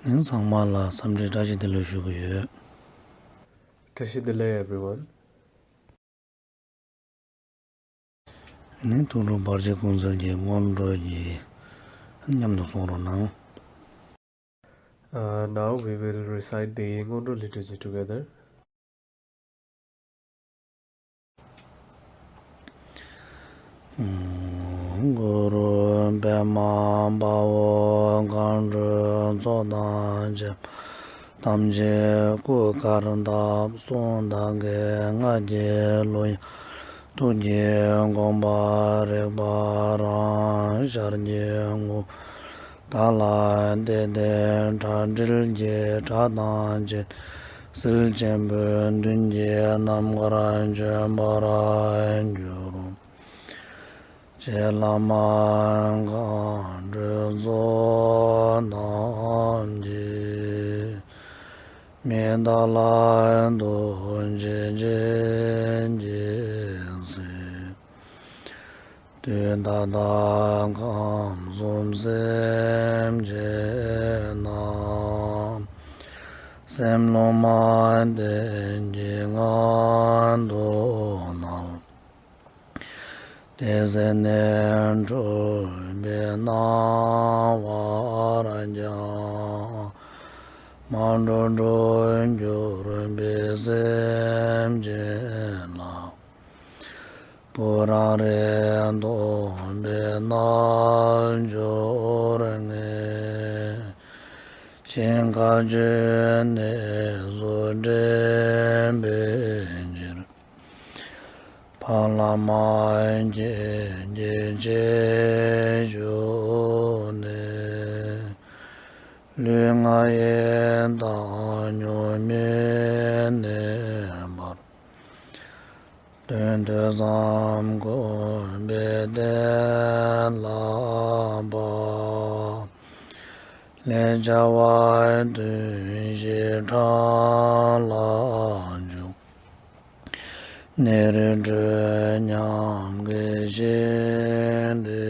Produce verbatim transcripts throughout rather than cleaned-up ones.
ནི་ཚང་མ་ལ་འཚམས་འདྲི་བཀྲ་ཤིས་བདེ་ལེགས་ཞུ་གི་ཡོད། བཀྲ་ཤིས་བདེ་ལེགས་everyone. ནི་ཐུགས་སྤྲུལ་བར་ཆད་ཀུན་སེལ་གྱི་སྔོན་འགྲོ་གི་མཉམ་དུ་གསུང་རོགས་གནང་། Uh, now we will recite the སྔོན་འགྲོ་liturgy together. གུ་རུ་པདྨ་དཔའ་བོ་མཁའ་འགྲོའི་ཚོགས་དང་བཅས་པ་ཐམས་ཅད་སྐུ་དཀར་བཏབ། གསུང་དག་གི་སྔགས་ཀྱི་གླུ་ཡིས་ཐུགས་ཀྱི་དགོངས་པ་རིག་པ་རང་ཤར་གྱི་ངོ་བོ་དག་ལ་བལྟས་ཏེ་གྲ་སྒྲིག་གི་གྲྭ་དང་བཅས་ཏེ་ཟིལ་ཆེན་པོའི་མདུན་གྱི་ནམ་མཁར་བྱོན་པར་འགྱུར། རྗེ་བླ་མ་མཁའ་འགྲོའི་ཚོགས་རྣམས་ཀྱིས། མི་འདའ་ལ་རྡོ་རྗེ་ཅན་གྱི་ཚེ། དུས་ད་ལྟ་ཁམས་གསུམ་སེམས་ཅན་རྣམས། སེམས་ལྷུང་མ་བསྟན་གྱི་ངང་དུ་ནར། དེ་ཟད་ནས་འཁྲུལ་པའི་སྣང་བར་ཀྱང་། མ་འགྲོ་འགྲོ་འགྱུར་པའི་སེམས་ཅན་ལ། བུ་རམ་རིམ་སྟོན་པའི་རྣལ་འབྱོར་ངས། ཞིང་ཁ་ཆུ་གནས་སུ་འདྲེན་པའི་ཕྱིར། ཕ་བླ་མ་མཁྱེན་བརྒྱའི་རྗེས་ཞུགས་ནས། ལུས་ངག་ཡིད་དང་ཉོན་མོངས་གནས་པར། དོན་ཐོས་བསམ་སྒོམ་པའི་གཏན་ལ་དབབ། ལས་བྱ་བ་དོན་བཞིའི་འཕྲང་ལ་འཇུག། ནི་རེ་གྲོལ་ཉམས་ཀྱི་ཞིང་དེ་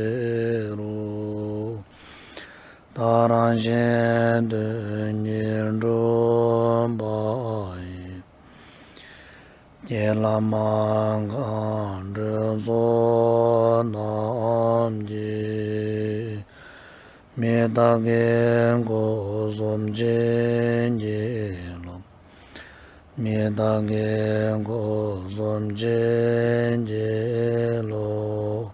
རུ། ད་རང་གཞན་དོན་གཉིས་འགྲུབ་པ་ཡི། རྗེ་བླ་མ་མཁའ་འགྲོའི་ཚོགས་རྣམས་ཀྱིས། མི་རྟག་གི་སྒོ་གསུམ་བྱིན་གྱིས་རློབས། མི་རྟག་གི་སྒོ་གསུམ་བྱིན་གྱིས་རློབས།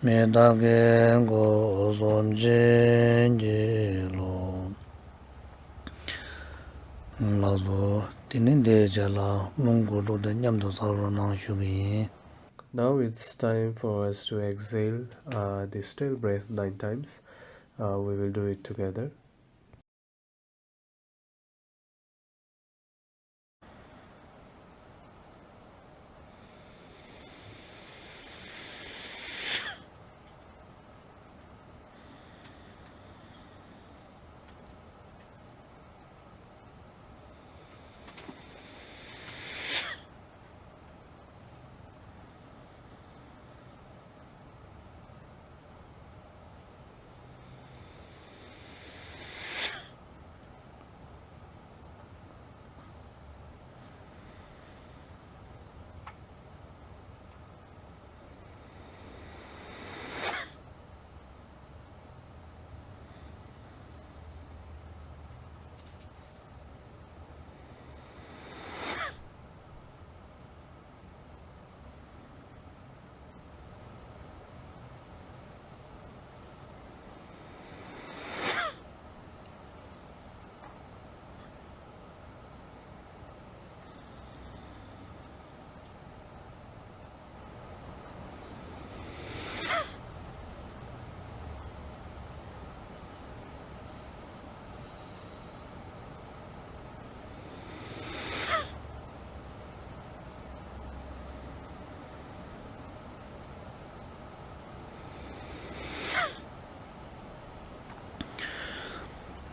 མི་རྟག་གི་སྒོ་གསུམ་བྱིན་གྱིས་རློབས། ལགས་སོ། དེ་ནས་འདིའི་རྗེས་ལ་རླུང་དགུ་ཕྲུགས་དེ་མཉམ་དུ་བསགས་རོགས་གནང་ཞུ་གི་ཡིན། Now it's time for us to exhale, uh, the still breath nine times. Uh, we will do it together.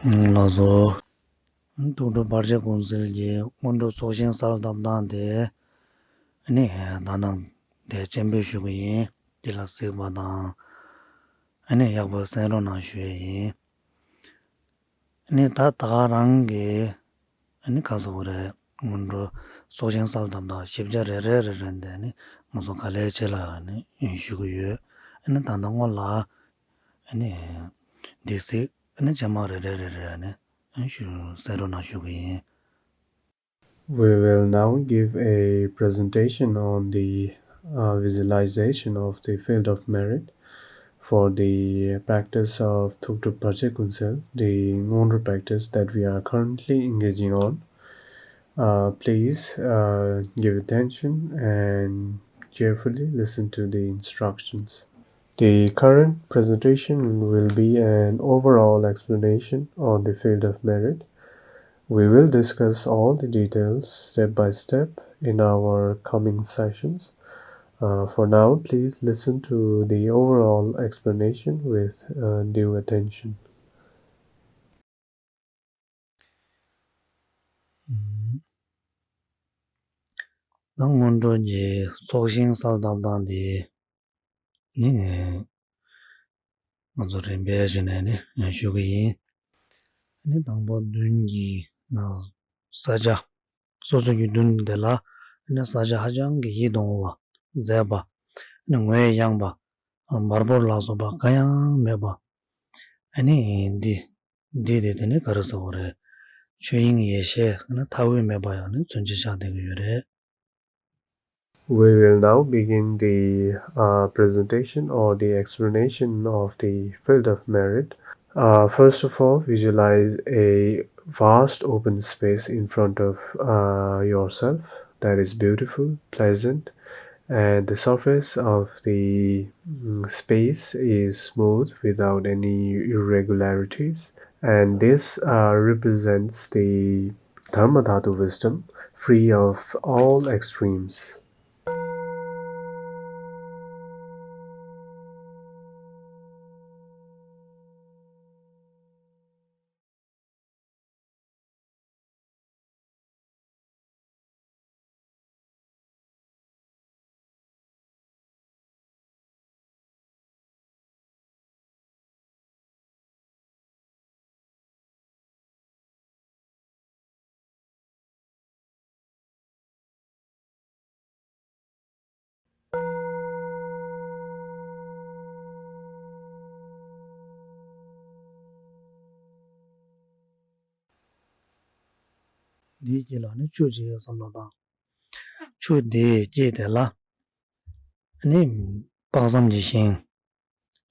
ལགས་སོ། ཐུགས་སྤྲུལ་བར་ཆད་ཀུན་སེལ་གྱི་སྔོན་འགྲོ་ཚོགས་ཞིང་གསལ་བཏབ་སྟངས་དེ་ནི་ད་ནང་དེ་སྤྱན་འབུལ་ཞུ་གི་ཡིན། དེ་ལ་གཟིགས་པ་དང་། ཨ་ནི་ཡག་པོ་གསན་རོགས་གནང་ཞུ་ཡས་ཡིན། ནི་ད་ད་ག་རང་གི་ཨ་ནི་ག་ཟེར་དགོས་རེད། སྔོན་འགྲོ་ཚོགས་ཞིང་གསལ་བཏབ་དང་ཞིབ་ཆ་རེ་རེ་རེ་རེ་འདི་ནི་ང་ཚོ་ག་ལེར་བྱེད་ལ་ནི་ཞུ་གི་ཡོད། ཨ་ནི་ད་ལྟ་སྔོན་ལ་ཨ་ནི་འདི་གཟིགས་ཨ་ནི་རྗེས་མ་རེ་རེ་རེ་རེ་ནི་ཞུ་གསན་རོགས་གནང་ཞུ་གི་ཡིན། We will now give a presentation on the uh, visualization of the field of merit for the practice of Thukdrup Parche Kunsel, the Ngondro practice that we are currently engaging on. Uh, please uh, give attention and carefully listen to the instructions. The current presentation will be an overall explanation on the field of merit. We will discuss all the details step by step in our coming sessions. Uh, for now, please listen to the overall explanation with uh, due attention. ད་སྔོན་འགྲོ་གི་ཚོགས་ཞིང་གསལ་བཏབ་སྟངས་དེ་ནི་ང་ཚོ་རིམ་པས་བྱས་ནས་ནི་ཞུ་གི་ཡིན། ནི་དང་པོ་མདུན་གྱི་ས་ཆ་སོ་སོ་གི་མདུན་དེ་ལ་ནི་ས་ཆ་ཧ་ཅང་གི་ཡིད་དུ་འོང་བ་མཛེས་པ་ནི་ངོས་ཡངས་པ་འབར་འབུར་ལ་སོགས་པ་གང་ཡང་མེད་པ་ནི་འདི། འདི་དེ་དེ་ནི་ག་རེ་ཟེར་དགོས་རེད། ཆོས་དབྱིངས་ཡེ་ཤེས་ནི་མཐའ་དབུས་མེད་པ་ཡང་ནི་མཚོན་བྱེད་ཆགས་བསྡད་ཀྱི་ཡོད་རེད། We will now begin the uh, presentation or the explanation of the field of merit. Uh, first of all, visualize a vast open space in front of uh, yourself that is beautiful, pleasant, and the surface of the mm, space is smooth without any irregularities. And this uh, represents the Dharmadhatu wisdom, free of all extremes. འདིའི་རྗེས་ལ་ནི་ཆོས་ཅིག་བསམ་བློ་བཏང་། ཆུ་དེའི་དཀྱིལ་དེ་ལ་ནི་དཔག་བསམ་གྱི་ཤིང་།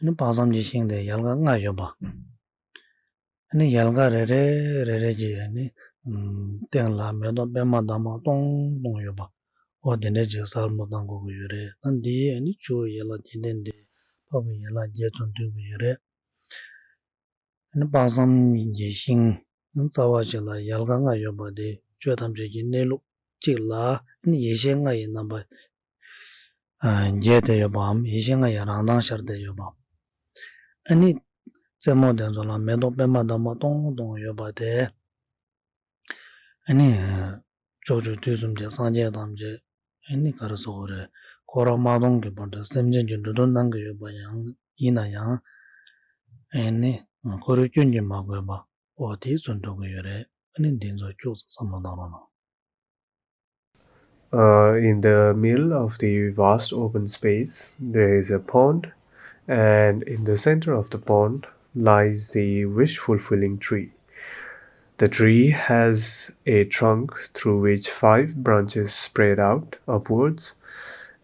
ནི་དཔག་བསམ་གྱི་ཤིང་དེ་ཡལ་ག་ལྔ་ཡོད་པ། ནི་ཡལ་ག་རེ་རེ་རེ་རེ་གྱི་ནི་སྟེང་ལ་མེ་ཏོག་པད་མ་འདབ་མ་སྟོང་སྟོང་ཡོད་པ། འོ་དེ་འདྲ་ཅིག་གསལ་པོ་བཏང་དགོས་ཀྱི་ཡོད་རེད། ད་འདི་ནི་ཆུ་ཡལ་ག་གྱེན་ལྡན་དེ་འཕགས་པའི་ཡན་ལག་བརྒྱད་ཚོ་འདུས་ཀྱི་ཡོད་རེད། ནི་དཔག་བསམ་གྱི་ཤིང་རྩ་བ་ཞིག་ལ་ཡལ་ག་ལྔ་ཡོད་པ་དེ་ཆོས་ཐམས་ཅད་ཀྱི་གནས་ལུགས་གཅིག་ལ་ནི་ཡེ་ཤེས་ལྔ་ཡི་རྣམ་པ་རྒྱས་ཏེ་ཡོད་པའམ་ཡེ་ཤེས་ལྔ་ཡི་རང་མདངས་ཤར་ཏེ་ཡོད་པ། ཨ་ནི་རྩེ་མོ་དེ་ཚོ་ལ་མེ་ཏོག་པད་མ་འདབ་མ་སྟོང་སྟོང་ཡོད་པ་དེ། ཨ་ནི་ཕྱོགས་བཅུ་དུས་གསུམ་གྱི་སངས་རྒྱས་ཐམས་ཅད་ཨ་ནི་ག་རེ་ཟེར་དགོས་རེད། འཁོར་བ་མ་སྟོངས་ཀྱི་བར་དུ་སེམས་ཅན་གྱི་འགྲོ་དོན་གནང་གི་ཡོད་པ་ཡང་ཡིན་ན་ཡང་ཨ་ནི་འཁོར་བའི་སྐྱོན་གྱིས་མ་གོས་པ་འོ་དེ་མཚོན་ཐུབ་ཀྱི་ཡོད་རེད། ཨ་ནི་འདི་ཚོ་ཁྱུག་ཙམ་བསམ་བློ་བཏང་རོགས་གནང་། Uh, in the middle of the vast open space, there is a pond, and in the center of the pond lies the wish fulfilling tree. The tree has a trunk through which five branches spread out upwards,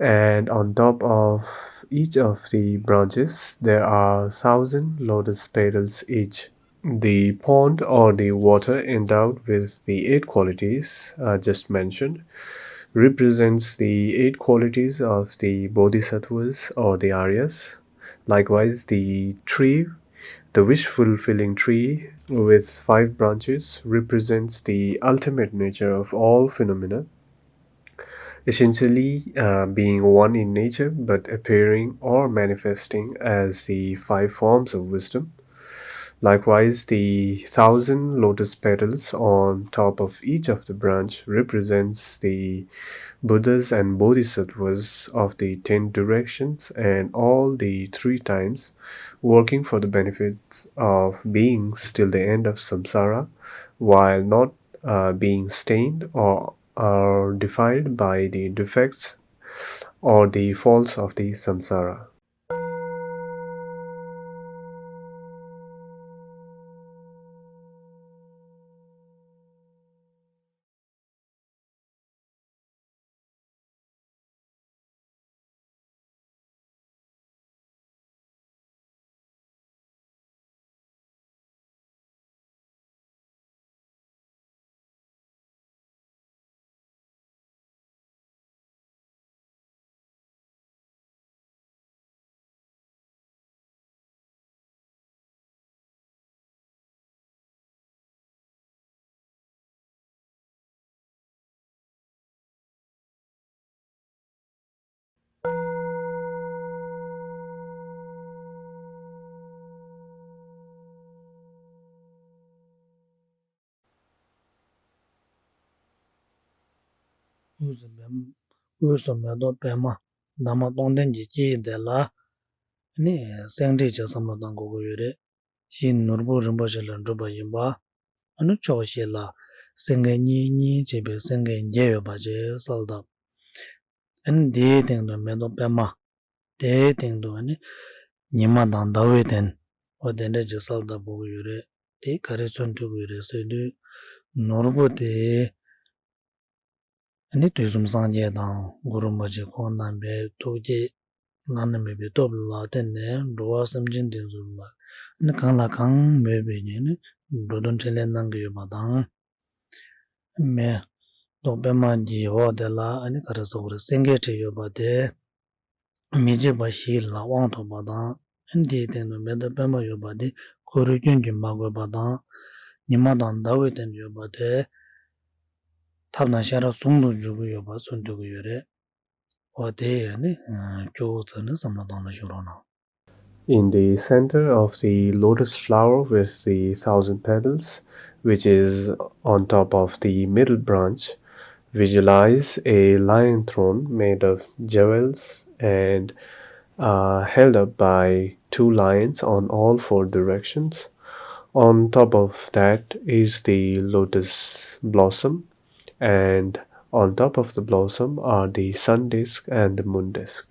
and on top of each of the branches, there are thousand lotus petals each. The pond or the water endowed with the eight qualities uh, just mentioned represents the eight qualities of the bodhisattvas or the Aryas. Likewise, the tree, the wish fulfilling tree with five branches, represents the ultimate nature of all phenomena, essentially uh, being one in nature but appearing or manifesting as the five forms of wisdom. Likewise, the thousand lotus petals on top of each of the branch represents the Buddhas and Bodhisattvas of the ten directions and all the three times, working for the benefits of beings till the end of samsara, while not uh, being stained or are defiled by the defects or the faults of the samsara. དབུས་སུ་མེ་དབུས་སུ་མེ་ཏོག་པད་མ་འདབ་མ་སྟོང་ལྡན་གྱི་སྐྱེས་དེ་ལ་ནི་སེང་བྲིས་ཀྱི་བསམ་བློ་བཏང་དགོས་ཀྱི་ཡོད་རེད། ཞེས་ནོར་བུ་རིན་པོ་ཆེ་ལས་གྲུབ་པ་ཡིན་པ། ཨ་ནི་ཕྱོགས་བཞི་ལ་སེང་གེ་གཉིས་གཉིས་བྱས་པའི་སེང་གེ་བརྒྱད་ཡོད་པ་ཅེས་གསལ་བཏབ། ཨ་ནི་དེའི་སྟེང་དུ་མེ་ཏོག་པད་མ། དེའི་སྟེང་དུ་ཨ་ནི་ཉི་མ་དང་ཟླ་བའི་གདན། འོ་དེ་འདྲ་ཅིག་གསལ་བཏབ་དགོས་ཀྱི་ཡོད་རེད། དེ་ག་རེ་མཚོན་ཐུབ་ཀྱི་ཡོད་རེད་ཟེར་དུས། ནོར་བུ་དེ་ཨ་ནི་དུས་གསུམ་སངས་རྒྱས་དང་གུ་རུ་རིན་པོ་ཆེ་ཁོང་རྣམ་པའི་ཐུགས་བསྐྱེད་བླ་ན་མེད་པའི་སྟོབས་ལ་བརྟེན་ནས་འགྲོ་བ་སེམས་ཅན་དེ་ཚོ་ལ་ཨ་ནི་གང་ལ་གང་མོས་པའི་ཉིན་ནི་འགྲོ་དོན་འཕྲིན་ལས་གནང་གི་ཡོད་པ་དང་། མེ་ཏོག་པད་མ་གི་འོག་དེ་ལ་ཨ་ནི་ག་རེ་ཟེར་དགོས་རེད། སེང་གེ་བྲིས་ཡོད་པ་དེ། མི་བརྗེད་པ་བཞི་ལ་དབང་ཐོབ་པ་དང་། འདིའི་སྟེང་དུ་མེ་ཏོག་པད་མ་ཡོད་པ་དེ་འཁོར་བའི་སྐྱོན་གྱིས་མ་གོས་པ་དང་། ཉི་མ་དང་ཟླ་བའི་སྟེང་དུ་ཡོད་པ་དེ་ཐབས་དང་ཤེས་རབ་ཟུང་དུ་འཇུག་གི་ཡོད་པ་མཚོན་ཐུབ་ཀྱི་ཡོད་རེད། འོ་དེ་ཡང་ནི་སྐྱོ་བོ་ཚོ་ནི་བསམ་བློ་བཏང་ན་ཞུ་རོགས་གནང་། In the center of the lotus flower with the thousand petals, which is on top of the middle branch, visualize a lion throne made of jewels and uh, held up by two lions on all four directions. On top of that is the lotus blossom, and on top of the blossom are the sun disk and the moon disk.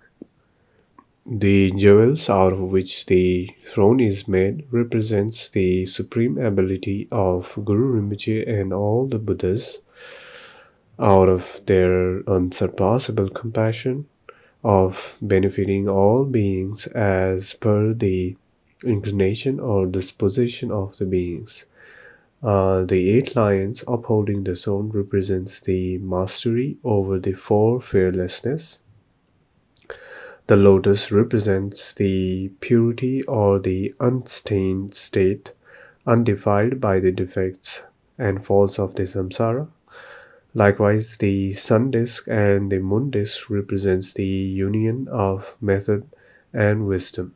The jewels out of which the throne is made represents the supreme ability of Guru Rinpoche and all the Buddhas, out of their unsurpassable compassion of benefiting all beings as per the inclination or disposition of the beings. Uh, the eight lions upholding the throne represents the mastery over the four fearlessness. The lotus represents the purity or the unstained state, undefiled by the defects and faults of the samsara. Likewise, the sun disk and the moon disk represents the union of method and wisdom.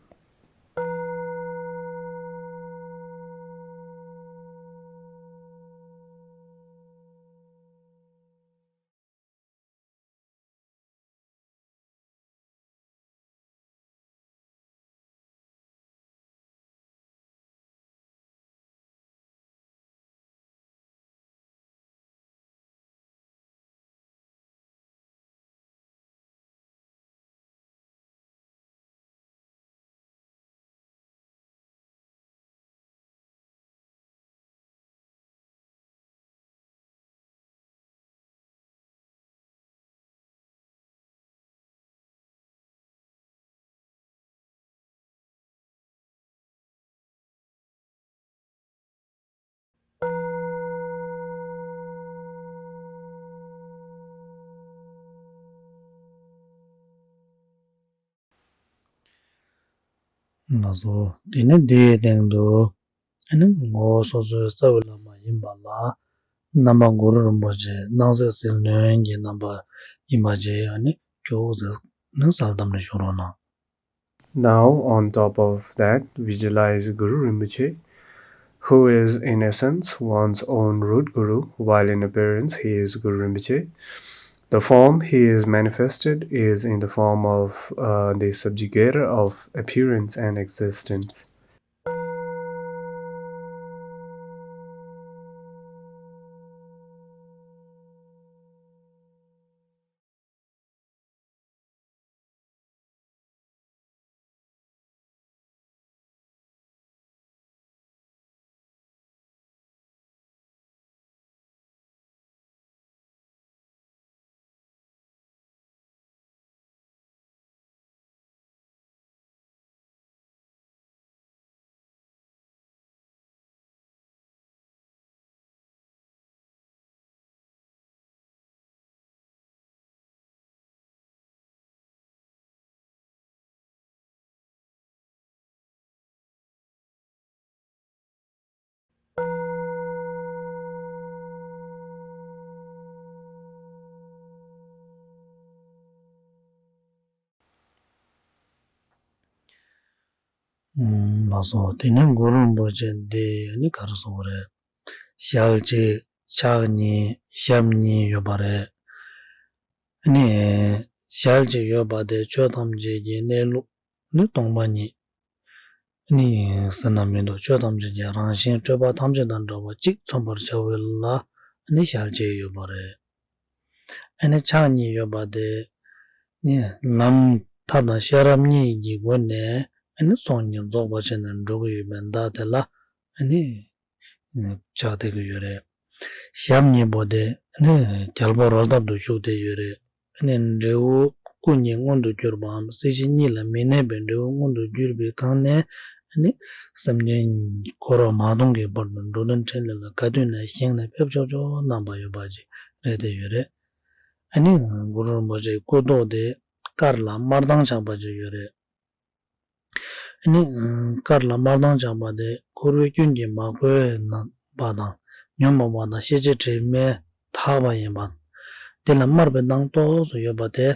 ལགས་སོ། དེ་ནས་དེའི་སྟེང་དུ། ཨ་ནི་ངོ་བོ་སོ་སོའི་རྩ་བའི་བླ་མ་ཡིན་པ་ལ། རྣམ་པ་གུ་རུ་རིན་པོ་ཆེ་སྣང་སྲིད་ཟིལ་གནོན་གྱི་རྣམ་པ་ཡིན་པ་བཅས་ཨ་ནི་སྐྱོ་བོ་ཟེར་ནས་གསལ་བཏབ་ནས་བཞུགས་རོགས་གནང་། Now, on top of that, visualize Guru Rinpoche, who is in essence one's own root guru, while in appearance he is Guru Rinpoche. The form he is manifested is in the form of uh, the subjugator of appearance and existence. ལགས་སོ། དེ་ནས་གུ་རུ་རིན་པོ་ཆེ་འདི་ནི་ག་རེ་ཟེར་དགོས་རེད། ཞལ་གཅིག་ཕྱག་གཉིས་ཞབས་གཉིས་ཡོད་པ་རེད། ནི་ཞལ་གཅིག་ཡོད་པ་དེ་ཆོས་ཐམས་ཅད་ཀྱི་གནས་ལུགས་ནི་སྟོང་པ་ཉིད་ནི་ཟེར་ན་མི་འདུག་ཆོས་ཐམས་ཅད་ཀྱི་རང་བཞིན་སྤྲོས་པ་ཐམས་ཅད་དང་བྲལ་བ་གཅིག་མཚོན་པར་བྱ་བའི་ལ་ནི་ཞལ་གཅིག་ཡོད་པ་རེད། ཨ་ནི་ཕྱག་གཉིས་ཡོད་པ་དེ་ནི་ལམ་ཐབས་དང་ཤེས་རབ་གཉིས་ཀྱི་སྒོ་ནས་ཨ་ནི་ཚོགས་གཉིས་རྫོགས་པར་བྱས་ནས་འགྲོ་གི་ཡོད་པའི་བརྡ་དེ་ལ་ཨ་ནི་ཕྱག་འདེགས་ཀྱི་ཡོད་རེད། ཞབས་གཉིས་པོ་དེ་ནི་རྒྱལ་པོ་རོལ་སྟབས་སུ་བཞུགས་བསྡད་ཡོད་རེད། ནི་འབྲས་བུ་སྐུ་གཉིས་མངོན་དུ་གྱུར་པའམ་སྲིད་ཞི་གཉིས་ལ་མི་གནས་པའི་འབྲས་བུ་མངོན་དུ་གྱུར་པའི་སྒང་ནས་ནི་སེམས་ཅན་འཁོར་བ་མ་སྟོངས་ཀྱི་བར་དུ་འགྲོ་དོན་འཕྲིན་ལས་ལ་ག་དུས་ནས་བཞེངས་ནས་ཕེབས་ཆོག་ཆོག་རྣམ་པ་ཡོད་པ་ཅིག་རེད་བསྡད་ཡོད་རེད། ཨ་ནི་གུ་རུ་རིན་པོ་ཆེའི་སྐུ་མདོག་དེ་དཀར་ལ་དམར་མདངས་ཆགས་པ་ཅིག་ཡོད་རེད། ནི་དཀར་ལ་དམར་མདངས་ཆགས་པ་དེ་འཁོར་བའི་སྐྱོན་གྱིས་མ་གོས་པ་དང་ཉོན་མོངས་པ་དང་ཤེས་བྱའི་དྲི་མས་དག་པ་ཡིན་པ། དེ་ལ་དམར་པོའི་མདངས་ཏོག་ཙམ་ཡོད་པ་དེ་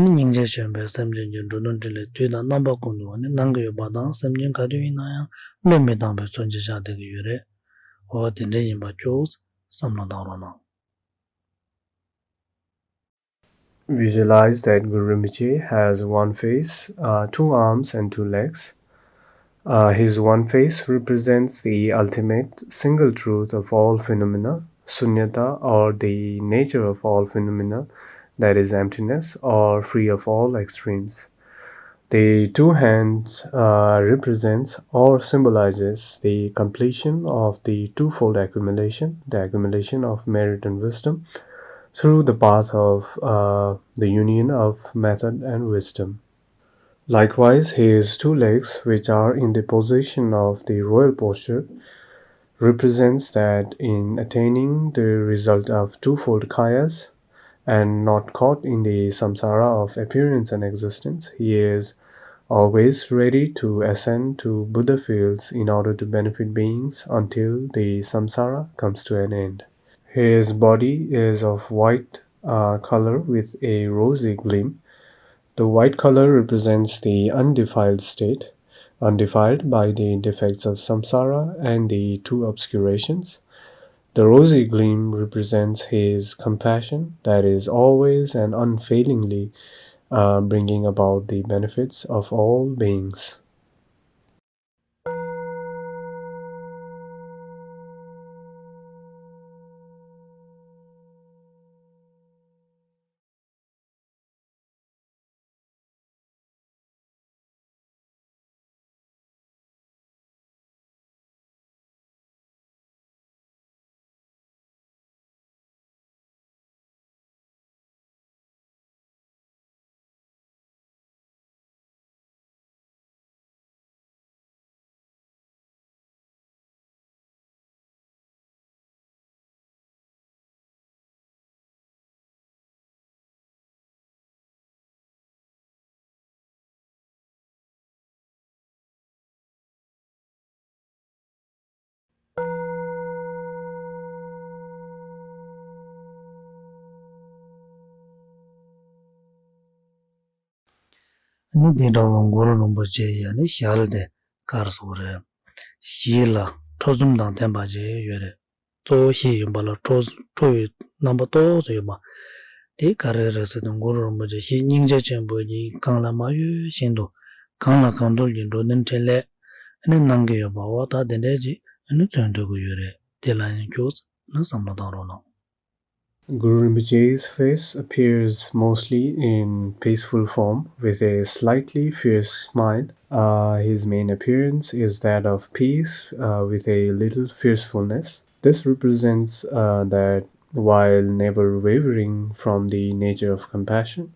ནི་སྙིང་རྗེ་ཆེན་པོས་སེམས་ཅན་གྱི་འགྲོ་དོན་འཕྲིན་ལས་དུས་དང་རྣམ་པ་ཀུན་ཏུ་ནི་གནང་གི་ཡོད་པ་དང་སེམས་ཅན་ག་དུས་ཡིན་ན་ཡང་བློས་མི་བཏང་བའི་མཚོན་བྱེད་ཆགས་བསྡད་ཀྱི་ཡོད་རེད། འོ་དེ་འདྲ་ཡིན་པ་ཅིག་བསམ་བློ་བཏང་རོགས་གནང་། Visualize that Guru Rinpoche has one face, uh, two arms, and two legs. Uh, his one face represents the ultimate single truth of all phenomena, sunyata, or the nature of all phenomena, that is, emptiness, or free of all extremes. The two hands uh, represents or symbolizes the completion of the twofold accumulation, the accumulation of merit and wisdom, through the path of uh, the union of method and wisdom. Likewise, his two legs, which are in the position of the royal posture, represents that in attaining the result of twofold kayas, and not caught in the samsara of appearance and existence, he is always ready to ascend to Buddha fields in order to benefit beings until the samsara comes to an end. His body is of white uh, color with a rosy gleam. The white color represents the undefiled state, undefiled by the defects of samsara and the two obscurations. The rosy gleam represents his compassion that is always and unfailingly uh, bringing about the benefits of all beings. ནི་དེ་འདྲ་བ་གུ་རུ་རིན་པོ་ཆེ་ཡ་ནི་ཞལ་དེ་དཀར་སོགས་རེད། ཞི་ལ་ ཁྲོ་གསུམ་དང་ལྡན་པ་ཞིག་ཡོད་རེད། གཙོ་བོ་ཞི་ཡིན་པ་ལ་ཁྲོ་ཁྲོ་བའི་རྣམ་པ་ཏོག་ཙམ་ཡོད་པ། དེ་ག་རེ་རེད་ཟེར་ན། གུ་རུ་རིན་པོ་ཆེ་ཞི་སྙིང་རྗེ་ཆེན་པོ་ཡིས་གང་ལ་མ་ཡོད་བཞིན་དུ་གང་ལ་གང་འདུལ་གྱི་འགྲོ་དོན་འཕྲིན་ལས་ཨ་ནི་གནང་གི་ཡོད་པ། འོ་ད་དེ་འདྲ་ཅིག་ཨ་ནི་མཚོན་ཐུབ་ཀྱི་ཡོད་རེད། དེ་ལ་ཡང་ཁྱོད་ཨ་ནི་བསམ་བློ་བཏང་རོགས་གནང་། Guru Rinpoche's face appears mostly in peaceful form with a slightly fierce smile. Uh, his main appearance is that of peace, uh, with a little fiercefulness. This represents, uh, that while never wavering from the nature of compassion,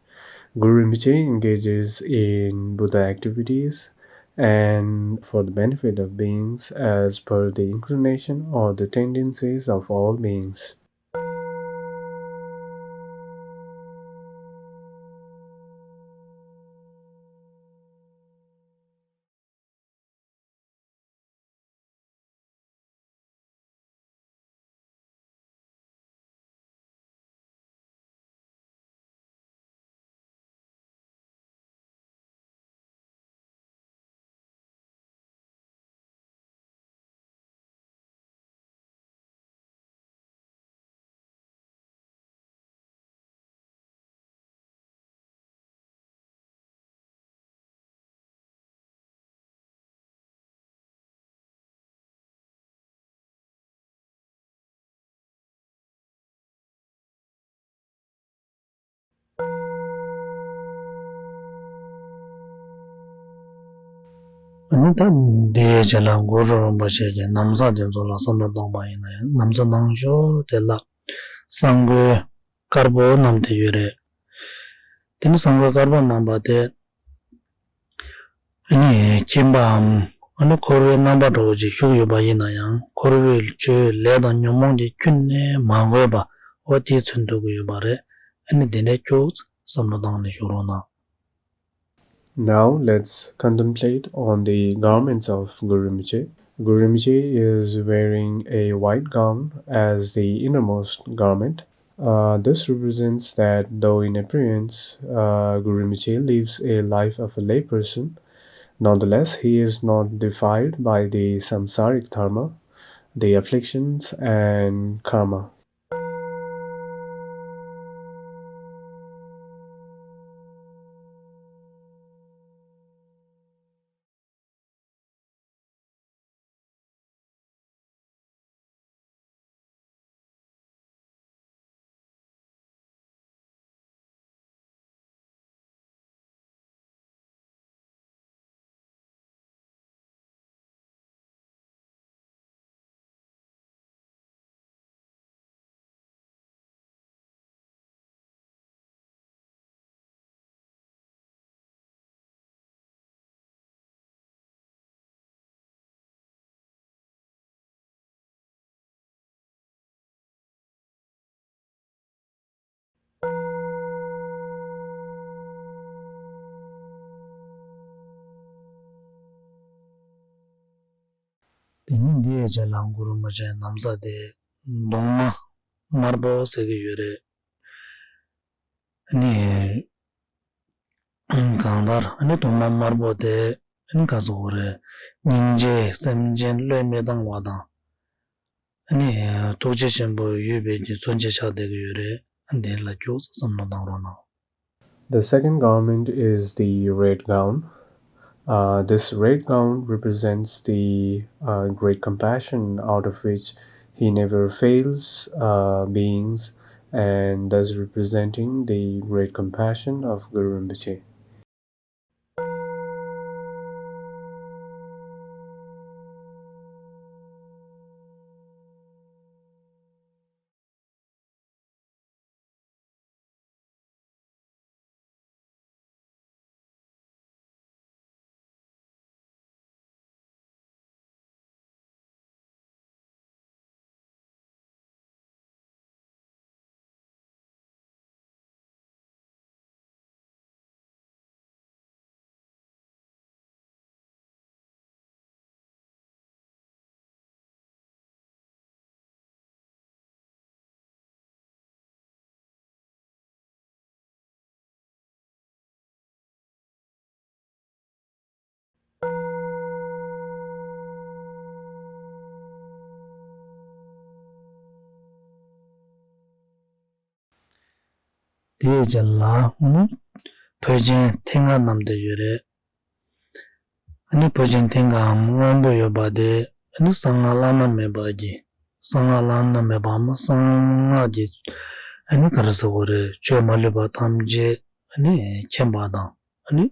Guru Rinpoche engages in Buddha activities and for the benefit of beings as per the inclination or the tendencies of all beings. ཨ་ནི་ད་འདིའི་རྗེས་ལ་གུ་རུ་རིན་པོ་ཆེ་གི་ན་བཟའ་དེ་ཚོ་ལ་བསམ་བློ་གཏོང་པ་ཡིན་ན་ཡང་། ན་བཟའ་ནང་ཤོས་དེ་ལ་ས་འགོས་དཀར་པོ་བསྣམས་ཏེ་ཡོད་རེད། དེ་ནི་ས་འགོས་དཀར་པོ་བསྣམས་པ་དེ། ཨ་ནི་ཁྱིམ་པའམ་ཨ་ནི་འཁོར་བའི་རྣམ་པ་འདྲ་བོ་ཅིག་བཞུགས་ཡོད་པ་ཡིན་ན་ཡང་། འཁོར་བའི་བཅོས་ལས་དང་ཉོན་མོངས་ཀྱིས་ཁྱོན་ནས་མ་གོས་པ། འོ་དེ་མཚོན་ཐུབ་ཀྱི་ཡོད་པ་རེད། ཨ་ནི་དེ་འདྲའི་ཁྱོད་བསམ་བློ་བཏང་ནས་བཞུགས་རོགས་གནང་། Now let's contemplate on the garments of Guru Rinpoche. Guru Rinpoche is wearing a white gown as the innermost garment. Uh, this represents that though in appearance, uh, Guru Rinpoche lives a life of a layperson, nonetheless, he is not defiled by the samsaric dharma, the afflictions, and karma. དེ་ནས་འདིའི་རྗེས་ལ་གུ་རུ་རིན་པོ་ཆེའི་ན་བཟའ་དེ་གདུང་མ་དམར་པོ་ཟེར་གྱི་ཡོད་རེད། ཨ་ནི་གང་ལྟར་ཨ་ནི་གདུང་མ་དམར་པོ་དེ་ཨ་ནི་ག་ཟེར་དགོས་རེད། སྙིང་རྗེ་སེམས་ཅན་བློས་མི་བཏང་བ་དང་། ཨ་ནི་ཐུགས་རྗེ་ཆེན་པོ་ཡོད་པའི་གི་མཚོན་བྱེད་ཆགས་བསྡད་ཀྱི་ཡོད་རེད། ཨ་འདི་ལ་ཁྱོད་བསམ་བློ་བཏང་རོགས་གནང་། The second garment is the red gown. Uh, this red gown represents the, uh, great compassion out of which he never fails, uh, beings, and thus representing the great compassion of Guru Rinpoche. དེའི་རྗེས་ལ་ཨ་ནི་འཕོ་ཆེན་མཐིང་ག་བསྣམས་ཏེ་ཡོད་རེད། ཨ་ནི་འཕོ་ཆེན་མཐིང་གའམ་སྔོན་པོ་ཡོད་པ་དེ་ཨ་ནི་གསང་སྔགས་བླ་ན་མེད་པ་གི། གསང་སྔགས་བླ་ན་མེད་པའམ་གསང་སྔགས་ཀྱི་ཨ་ནི་ག་རེ་ཟེར་དགོས་རེད། ཆོས་མ་ལུས་པ་ཐམས་ཅད་ཨ་ནི་མཁྱེན་པ་དང་། ཨ་ནི་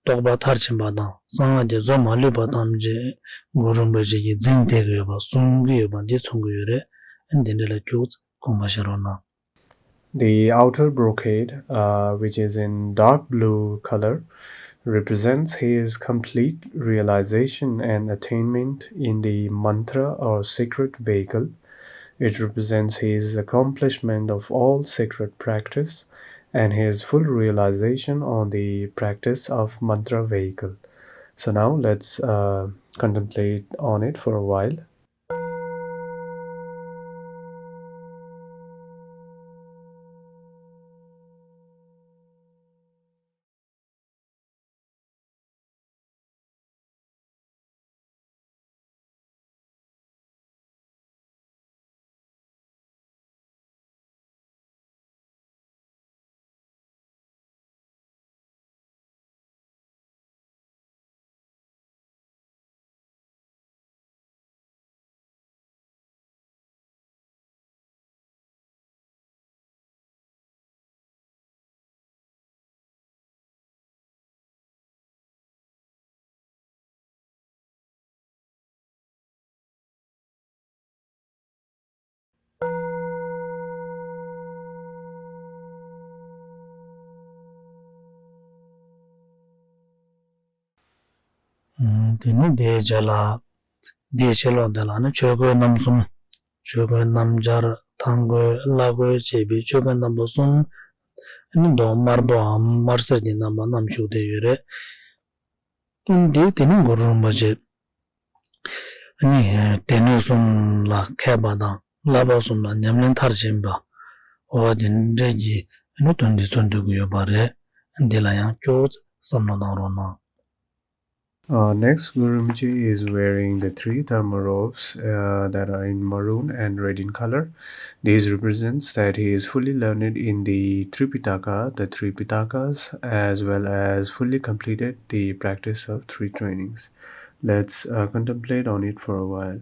རྟོགས་པ་མཐར་ཕྱིན་པ་དང་གསང་སྔགས་ཀྱི་བཟོ་མ་ལུས་པ་ཐམས་ཅད་གུ་རུ་རིན་པོ་ཆེ་གིས་འཛིན་བསྡད་ཀྱི་ཡོད་པ་གསུང་གི་ཡོད་པ་འདི་མཚོན་གྱི་ཡོད་རེད། ཨ་ནི་འདི་འདྲ་ལ་ཁྱོད་ཚོ་དགོངས་པ་བཞེས་རོགས་གནང་། The outer brocade, uh, which is in dark blue color, represents his complete realization and attainment in the mantra or secret vehicle. It represents his accomplishment of all secret practice and his full realization on the practice of mantra vehicle. So now let's uh, contemplate on it for a while. དེ་ནི་དེའི་རྗེས་ལ། དེའི་ཕྱི་ལོགས་དེ་ལ་ནི་ཆོས་གོས་རྣམ་གསུམ། ཆོས་གོས་སྣམ་སྦྱར་དང་གོས་བླ་གོས་བཅས་པའི་ཆོས་གོས་རྣམ་པ་གསུམ། ནི་མདོག་དམར་པོའམ་དམར་སེར་གྱི་རྣམ་པ་བསྣམས་བཞུགས་བསྡད་ཡོད་རེད། འདི་དེ་ནི་གུ་རུ་རིན་པོ་ཆེ། ནི་སྡེ་སྣོད་གསུམ་ལ་མཁས་པ་དང་བསླབ་པ་གསུམ་ལ་ཉམས་ལེན་མཐར་ཕྱིན་པ། འོ་དེ་འདྲས་ཀྱི་ནི་དོན་འདི་མཚོན་ཐུབ་ཀྱི་ཡོད་པ་རེད། འདི་ལ་ཡང་ཁྱོད་བསམ་བློ་བཏང་རོགས་གནང་། Uh, next, Guru Rinpoche is wearing the three Dharma robes uh, that are in maroon and red in color. This represents that he is fully learned in the Tripitaka, the three Pitakas, as well as fully completed the practice of three trainings. Let's uh, contemplate on it for a while.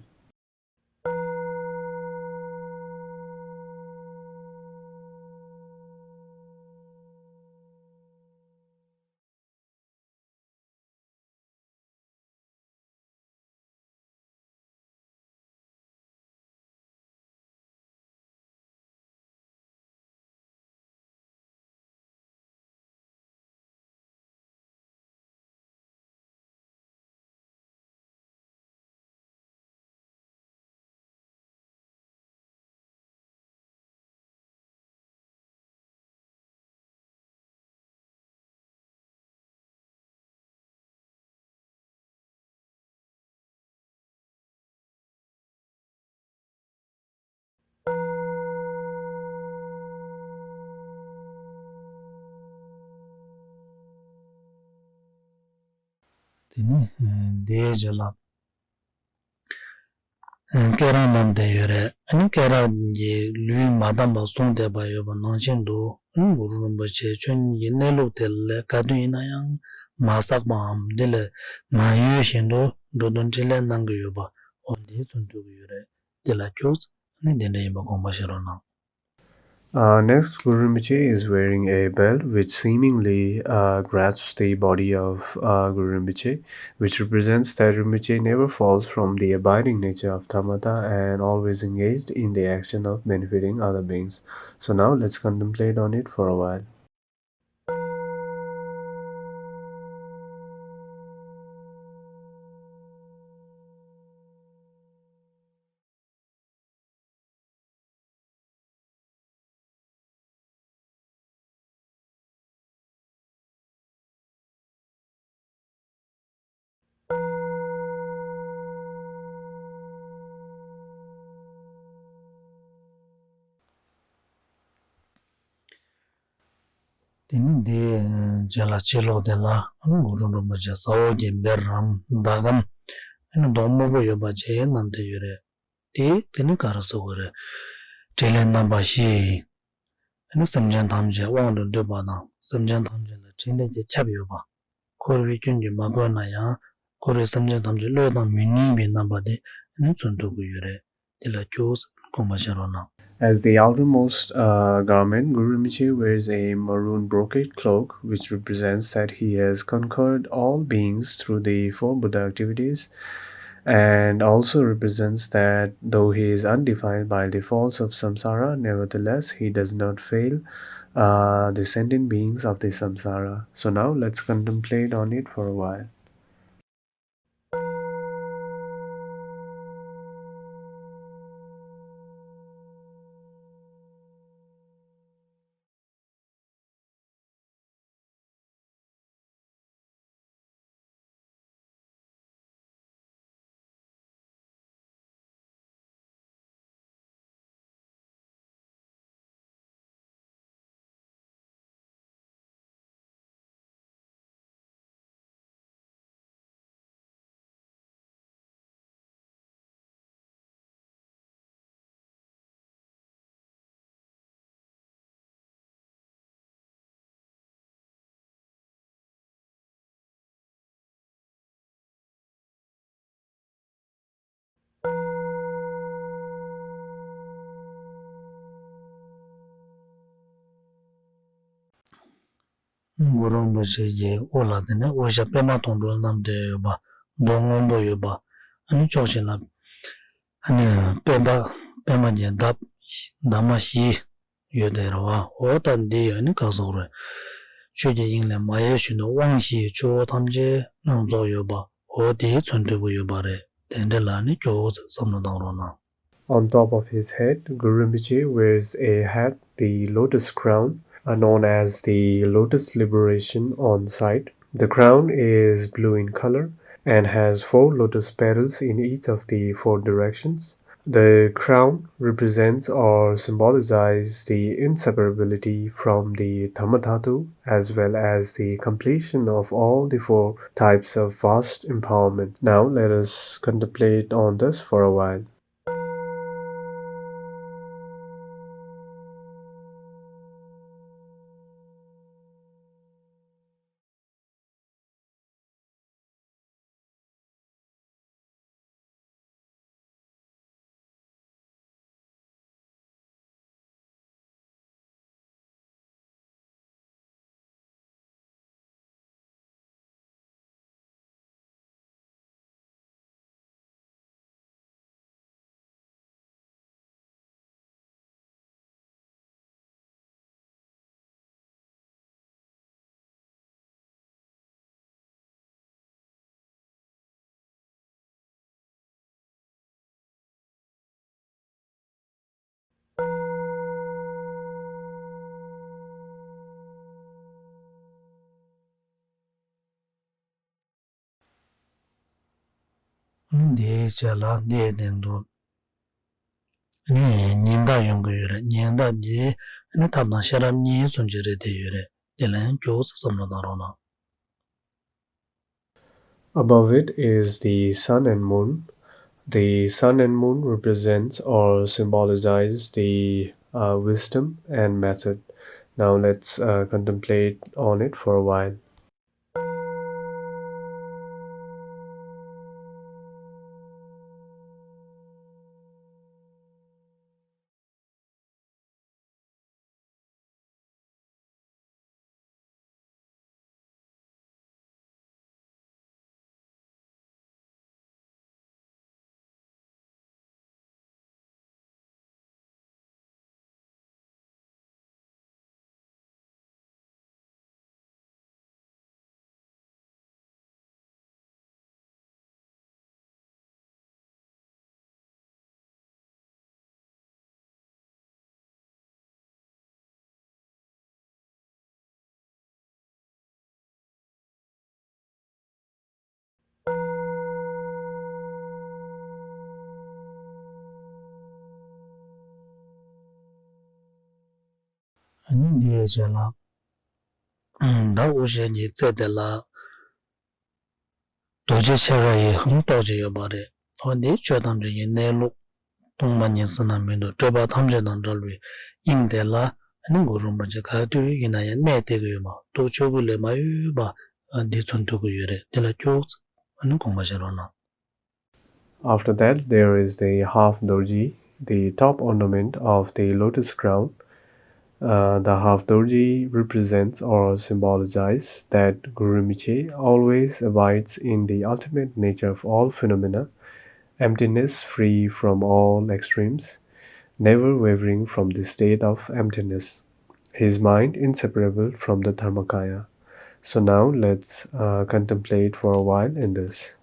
དེ་ནི་དེའི་རྗེས་ལ། སྐེ་རགས་བསྣམས་ཏེ་ཡོད་རེད། ཨ་ནི་སྐེ་རགས་ཀྱིས་ལུས་མ་བསྡམས་པར་བཟུང་བསྡད་པ་ཡོད་པ་ནང་བཞིན་དུ། ཨ་ནི་གུ་རུ་རིན་པོ་ཆེ་ཆོས་ཉིད་ཀྱི་གནས་ལུགས་དེ་ལས་ག་དུས་ཡིན་ན་ཡང་མ་བསགས་པའམ་འདི་ལས་མ་གཡོས་བཞིན་དུ་འགྲོ་དོན་འཕྲིན་ལས་གནང་གི་ཡོད་པ། འོ་འདི་མཚོན་ཐུབ་ཀྱི་ཡོད་རེད། འདི་ལ་ཁྱོད་ཨ་ནི་འདི་འདྲ་ཡིན་པ་དགོངས་པ་བཞེས་རོགས་གནང་། Uh, next, Guru Rinpoche is wearing a belt which seemingly uh, grasps the body of uh, Guru Rinpoche, which represents that Rinpoche never falls from the abiding nature of Dharmata and always engaged in the action of benefiting other beings. So now let's contemplate on it for a while. དེ་ནི་འདིའི་རྗེས་ལ་ཕྱི་ལོགས་དེ་ལ་གུ་རུ་རིན་པོ་ཆེ་ཟ་འོག་གི་བེར་རམ་ཟླ་གམ། ཨ་ནི་མདོག་སྨུག་པོ་ཡོད་པ་ཅིག་བསྣམས་ཏེ་ཡོད་རེད། དེ་དེ་ནི་ག་རེ་ཟེར་དགོས་རེད། ཕྲིན་ལས་རྣམ་པ་བཞི་ཡི་ ནི་སེམས་ཅན་ཐམས་ཅད་དབང་དུ་འདུས་པ་དང་སེམས་ཅན་ཐམས་ཅད་ལ་ཕྲིན་ལས་ཀྱིས་ཁྱབ་ཡོད་པ། འཁོར་བའི་སྐྱོན་གྱིས་མ་གོས་ན་ཡང་འཁོར་བའི་སེམས་ཅན་ཐམས་ཅད་བློས་བཏང་མི་ནུས་པའི་རྣམ་པ་དེ་ནི་མཚོན་ཐུབ་ཀྱི་ཡོད་རེད། དེ་ལ་སྐྱོ་བོ་ཟེར་དགོངས་པ་བཞེས་རོགས་གནང་། As the outermost uh, garment, Guru Rinpoche wears a maroon brocade cloak, which represents that he has conquered all beings through the four Buddha activities, and also represents that though he is undefiled by the faults of samsara, nevertheless he does not fail uh, the sentient beings of the samsara. So now let's contemplate on it for a while. གུ་རུ་རིན་པོ་ཆེ་ཡི་དབུ་ལ་དེ་ནས་དབུ་ཞྭ་པད་མ་མཐོང་གྲོལ་བསྣམས་ཏེ་ཡོད་པ། མདོག་སྔོན་པོ་ཡོད་པ། ཨ་ནི་ཕྱོགས་བཞི་ལ་ཨ་ནི་པད་མ་པད་མ་གྱི་འདབ་འདབ་མ་བཞི་ཡོད་དེ་རེད་བ། འོ་ད་འདི་ཡོད་ནི་ག་སོགས་རེད། ཆོས་ཀྱི་དབྱིངས་ལས་མ་གཡོས་བཞིན་དུ་དབང་བཞིའི་ཆུ་བོ་ཐམས་ཅད་རྣམ་རྫོགས་ཡོད་པ། འོ་དེའི་མཚོན་ཐུབ་ཀྱི་ཡོད་པ་རེད། དེ་འདྲ་ལ་ནི་སྐྱོ་བོ་ཟེར་བསམ་བློ་བཏང་རོགས་གནང་། On top of his head, Guru Rinpoche wears a hat, the lotus crown, uh, known as the lotus liberation on sight. The crown is blue in color and has four lotus petals in each of the four directions. The crown represents or symbolizes the inseparability from the Dhammadhatu as well as the completion of all the four types of vast empowerment. Now let us contemplate on this for a while. འདིའི་རྗེས་ལ་འདིའི་སྟེང་དུ་ནི་ཉི་ཟླ་ཡོང་གི་ཡོད་རེད། ཉི་ཟླ་འདི་ནི་ཐབས་དང་ཤེས་རབ་གཉིས་མཚོན་བྱེད་རེད་དེ་ཡོད་རེད། དེ་ལ་ཡང་སྐྱོ་བོ་ཟེར་བསམ་བློ་བཏང་རོགས་གནང་། Above it is the sun and moon. The sun and moon represents or symbolizes the uh, wisdom and method. Now let's uh, contemplate on it for a while. ཨ་ནི་འདིའི་རྗེས་ལ། ད་དབུ་ཞྭ་གི་རྩེ་དེ་ལ། རྡོ་རྗེ་ཕྱེད་ཀ་ཡི་ཧང་ཏོག་ཅིག་ཡོད་པ་རེད། འོ་འདི་ཆོས་ཐམས་ཅད་ཀྱི་གནས་ལུགས། སྟོང་པ་ཉིད་ཟེར་ན་མི་འདུག་སྤྲོས་པ་ཐམས་ཅད་དང་བྲལ་བའི་དབྱིངས་དེ་ལ་ ཨ་ནི་གུ་རུ་རིན་པོ་ཆེ་ག་དུས་ཡིན་ན་ཡང་གནས་བསྡད་ཀྱི་ཡོད་པ། ཐུགས་ཆོས་སྐུ་ལས་མ་གཡོས་པ་འདི་མཚོན་ཐུབ་ཀྱི་ཡོད་རེད། འདི་ལ་ཁྱོད་ཨ་ནི་དགོངས་པ་བཞེས་རོགས་གནང་། After that, there is the half dorji, the top ornament of the lotus crown. Uh, the half dorji represents or symbolizes that Guru Rinpoche always abides in the ultimate nature of all phenomena, emptiness free from all extremes, never wavering from the state of emptiness. His mind inseparable from the Dharmakaya. So now let's uh, contemplate for a while in this.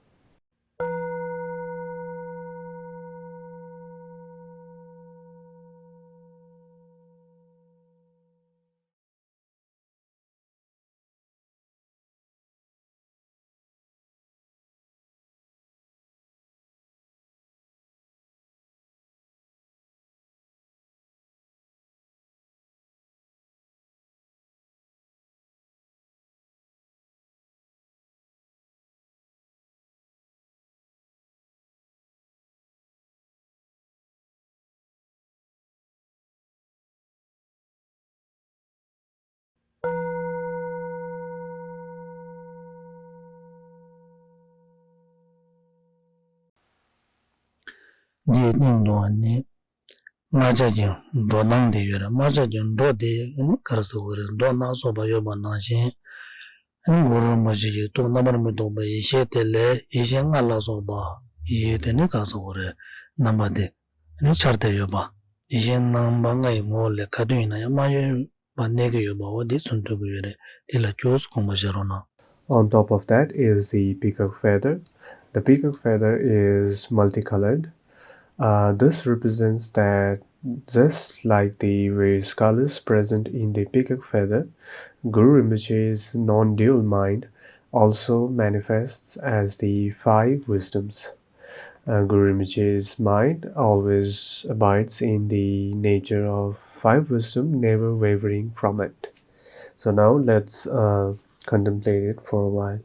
འདིའི་སྟེང་དུ་ནི་དམར་ཆ་གི་འགྲོ་སྟངས་དེ་ཡོད་རེད། དམར་ཆ་གི་འགྲོ་དེ་ནི་ག་རེ་ཟེར་དགོས་རེད། མདོག་སྣ་ཚོགས་པ་ཡོད་པ་ནང་བཞིན། ཨ་ནི་གུ་རུ་རིན་པོ་ཆེ་ཡི་ཐུགས་རྣམ་པར་མི་རྟོག་པའི་ཡེ་ཤེས་དེ་ལས་ཡེ་ཤེས་ལྔ་ལ་སོགས་པ་ཡི་དེ་ནི་ག་རེ་ཟེར་དགོས་རེད། རྣམ་པ་དེ་ནི་འཆར་བསྡད་ཡོད་པ། ཡེ་ཤེས་རྣམ་པ་ལྔ་ཡི་ངོ་བོ་ལས་ག་དུས་ཡིན་ན་ཡང་མ་གཡོས་པ་གནས་ཀྱི་ཡོད་པའོ། འདི་མཚོན་ཐུབ་ཀྱི་ཡོད་རེད། འདི་ལ་ཁྱོད་ཚོ་དགོངས་པ་བཞེས་རོགས་གནང་། On top of that is the peacock feather. The peacock feather is multicolored. Uh, this represents that just like the various colors present in the peacock feather, Guru Rinpoche's non-dual mind also manifests as the five wisdoms. Uh, Guru Rinpoche's mind always abides in the nature of five wisdom, never wavering from it. So now let's uh, contemplate it for a while.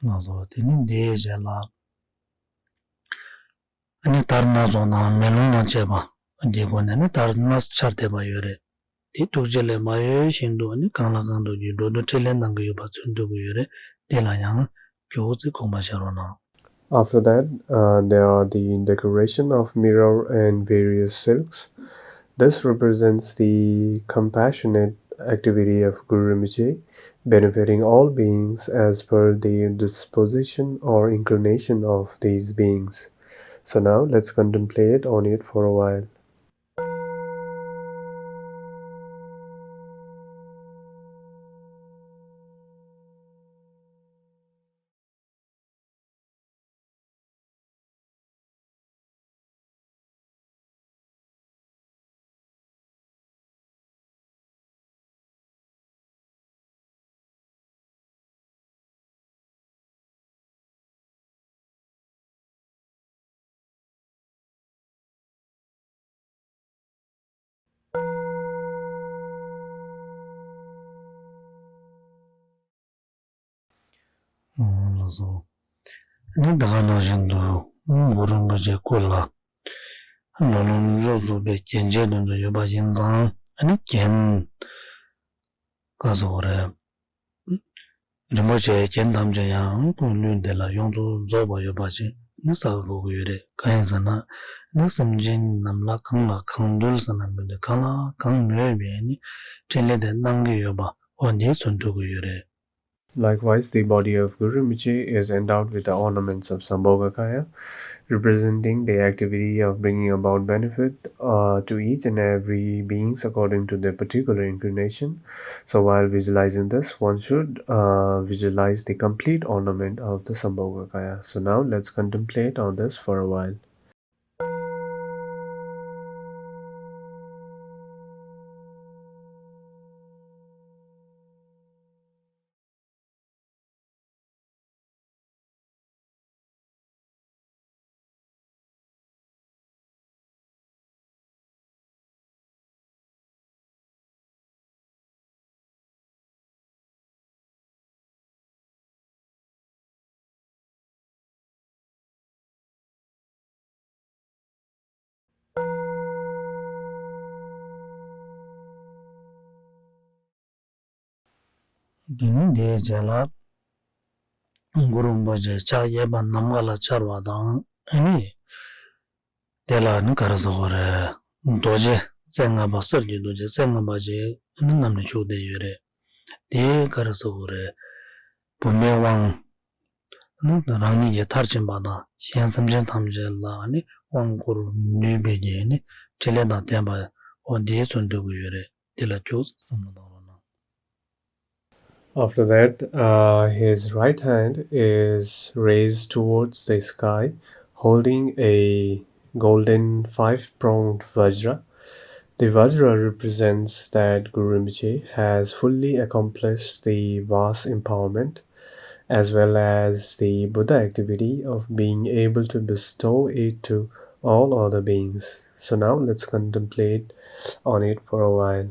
ལགས་སོ། དེ་ནི་འདིའི་རྗེས་ལ། ཨ་ནི་དར་སྣ་ཚོགས་དང་མེ་ལོང་དང་བཅས་པ་གྱི་སྒོ་ནས་ནི་དར་སྣ་འཆར་བསྡད་པ་ཡོད་རེད། དེ་ཐུགས་རྗེ་ལས་མ་གཡོས་བཞིན་དུ་ནི་གང་ལ་གང་འདུལ་གྱི་འགྲོ་འདུལ་ཕྲིན་ལས་གནང་གི་ཡོད་པ་མཚོན་ཐུབ་ཀྱི་ཡོད་རེད། དེ་ལ་ཡང་ཁྱོད་ཚོས་དགོངས་པ་བཞེས་རོགས་གནང་། After that, uh, there are the decoration of mirror and various silks. This represents the compassionate activity of Guru Rinpoche, benefiting all beings as per their disposition or inclination of these beings. So now let's contemplate on it for a while. ཨོ་ལགས་སོ། ནི་ད་ག་ནང་བཞིན་དུ་གུ་རུ་རིན་པོ་ཆེའི་སྐུ་ལ་ལོ་ལོན་རོབ་རྫོགས་པའི་རྒྱན་ཆས་དེ་ཚོ་ཡོད་པ་ཡིན་ཙང་། ཨ་ནི་རྒྱན་ག་ཟེར་དགོས་རེད། རིན་པོ་ཆེའི་རྒྱན་ཐམས་ཅད་ཡང་སྐུའི་ལུས་འདི་ལ་ཡོངས་སུ་རྫོགས་པ་ཡོད་པ་ཅིག་ནི་བསགས་དགོས་ཀྱི་ཡོད་རེད། གང་ཡིན་ཟེར་ན། ནི་སེམས་ཅན་རྣམས་ལ་གང་ལ་གང་འདུལ་ཟེར་ན་མི་འདུག་གང་ལ་གང་མོས་པའི་ནི་ཕྲིན་ལས་དེ་གནང་གི་ཡོད་པ། འོ་འདི་མཚོན་ཐུབ་ཀྱི་ཡོད་རེད། Likewise, the body of Guru Rinpoche is endowed with the ornaments of Sambhogakaya, representing the activity of bringing about benefit uh, to each and every beings according to their particular inclination. So, while visualizing this, one should uh, visualize the complete ornament of the Sambhogakaya. So, now let's contemplate on this for a while. དེ་ནས་དེའི་རྗེས་ལ་གུ་རུ་རིན་པོ་ཆེ་ཕྱག་གཡས་པ་ནམ་མཁའ་ལ་འཕྱར་བ་དང་། ཨ་ནི་དེ་ལ་ནི་ག་རེ་ཟེར་དགོས་རེད། རྡོ་རྗེ་རྩེ་ལྔ་པ། གསེར་གྱི་རྡོ་རྗེ་རྩེ་ལྔ་པ་ཞིག་ནི་བསྣམས་ནས་བཞུགས་བསྡད་ཡོད་རེད། དེ་ག་རེ་ཟེར་དགོས་རེད། བུམ་པའི་དབང་ནི་རང་ཉིད་ཀྱི་མཐར་ཕྱིན་པ་དང་གཞན་སེམས་ཅན་ཐམས་ཅད་ལ་ནི་དབང་བསྐུར་ནུས་པའི་གི་ནི་ཕྲིན་ལས་དང་ལྡན་པ། འོ་འདི་ཚོ་འདོད་ཀྱི་ཡོད་རེད། འདི་ལ་ཁྱོད་བསམ་བློ་བཏང་རོགས་གནང་། After that, uh, his right hand is raised towards the sky, holding a golden five-pronged vajra. The vajra represents that Guru Rinpoche has fully accomplished the vast empowerment as well as the Buddha activity of being able to bestow it to all other beings. So now let's contemplate on it for a while.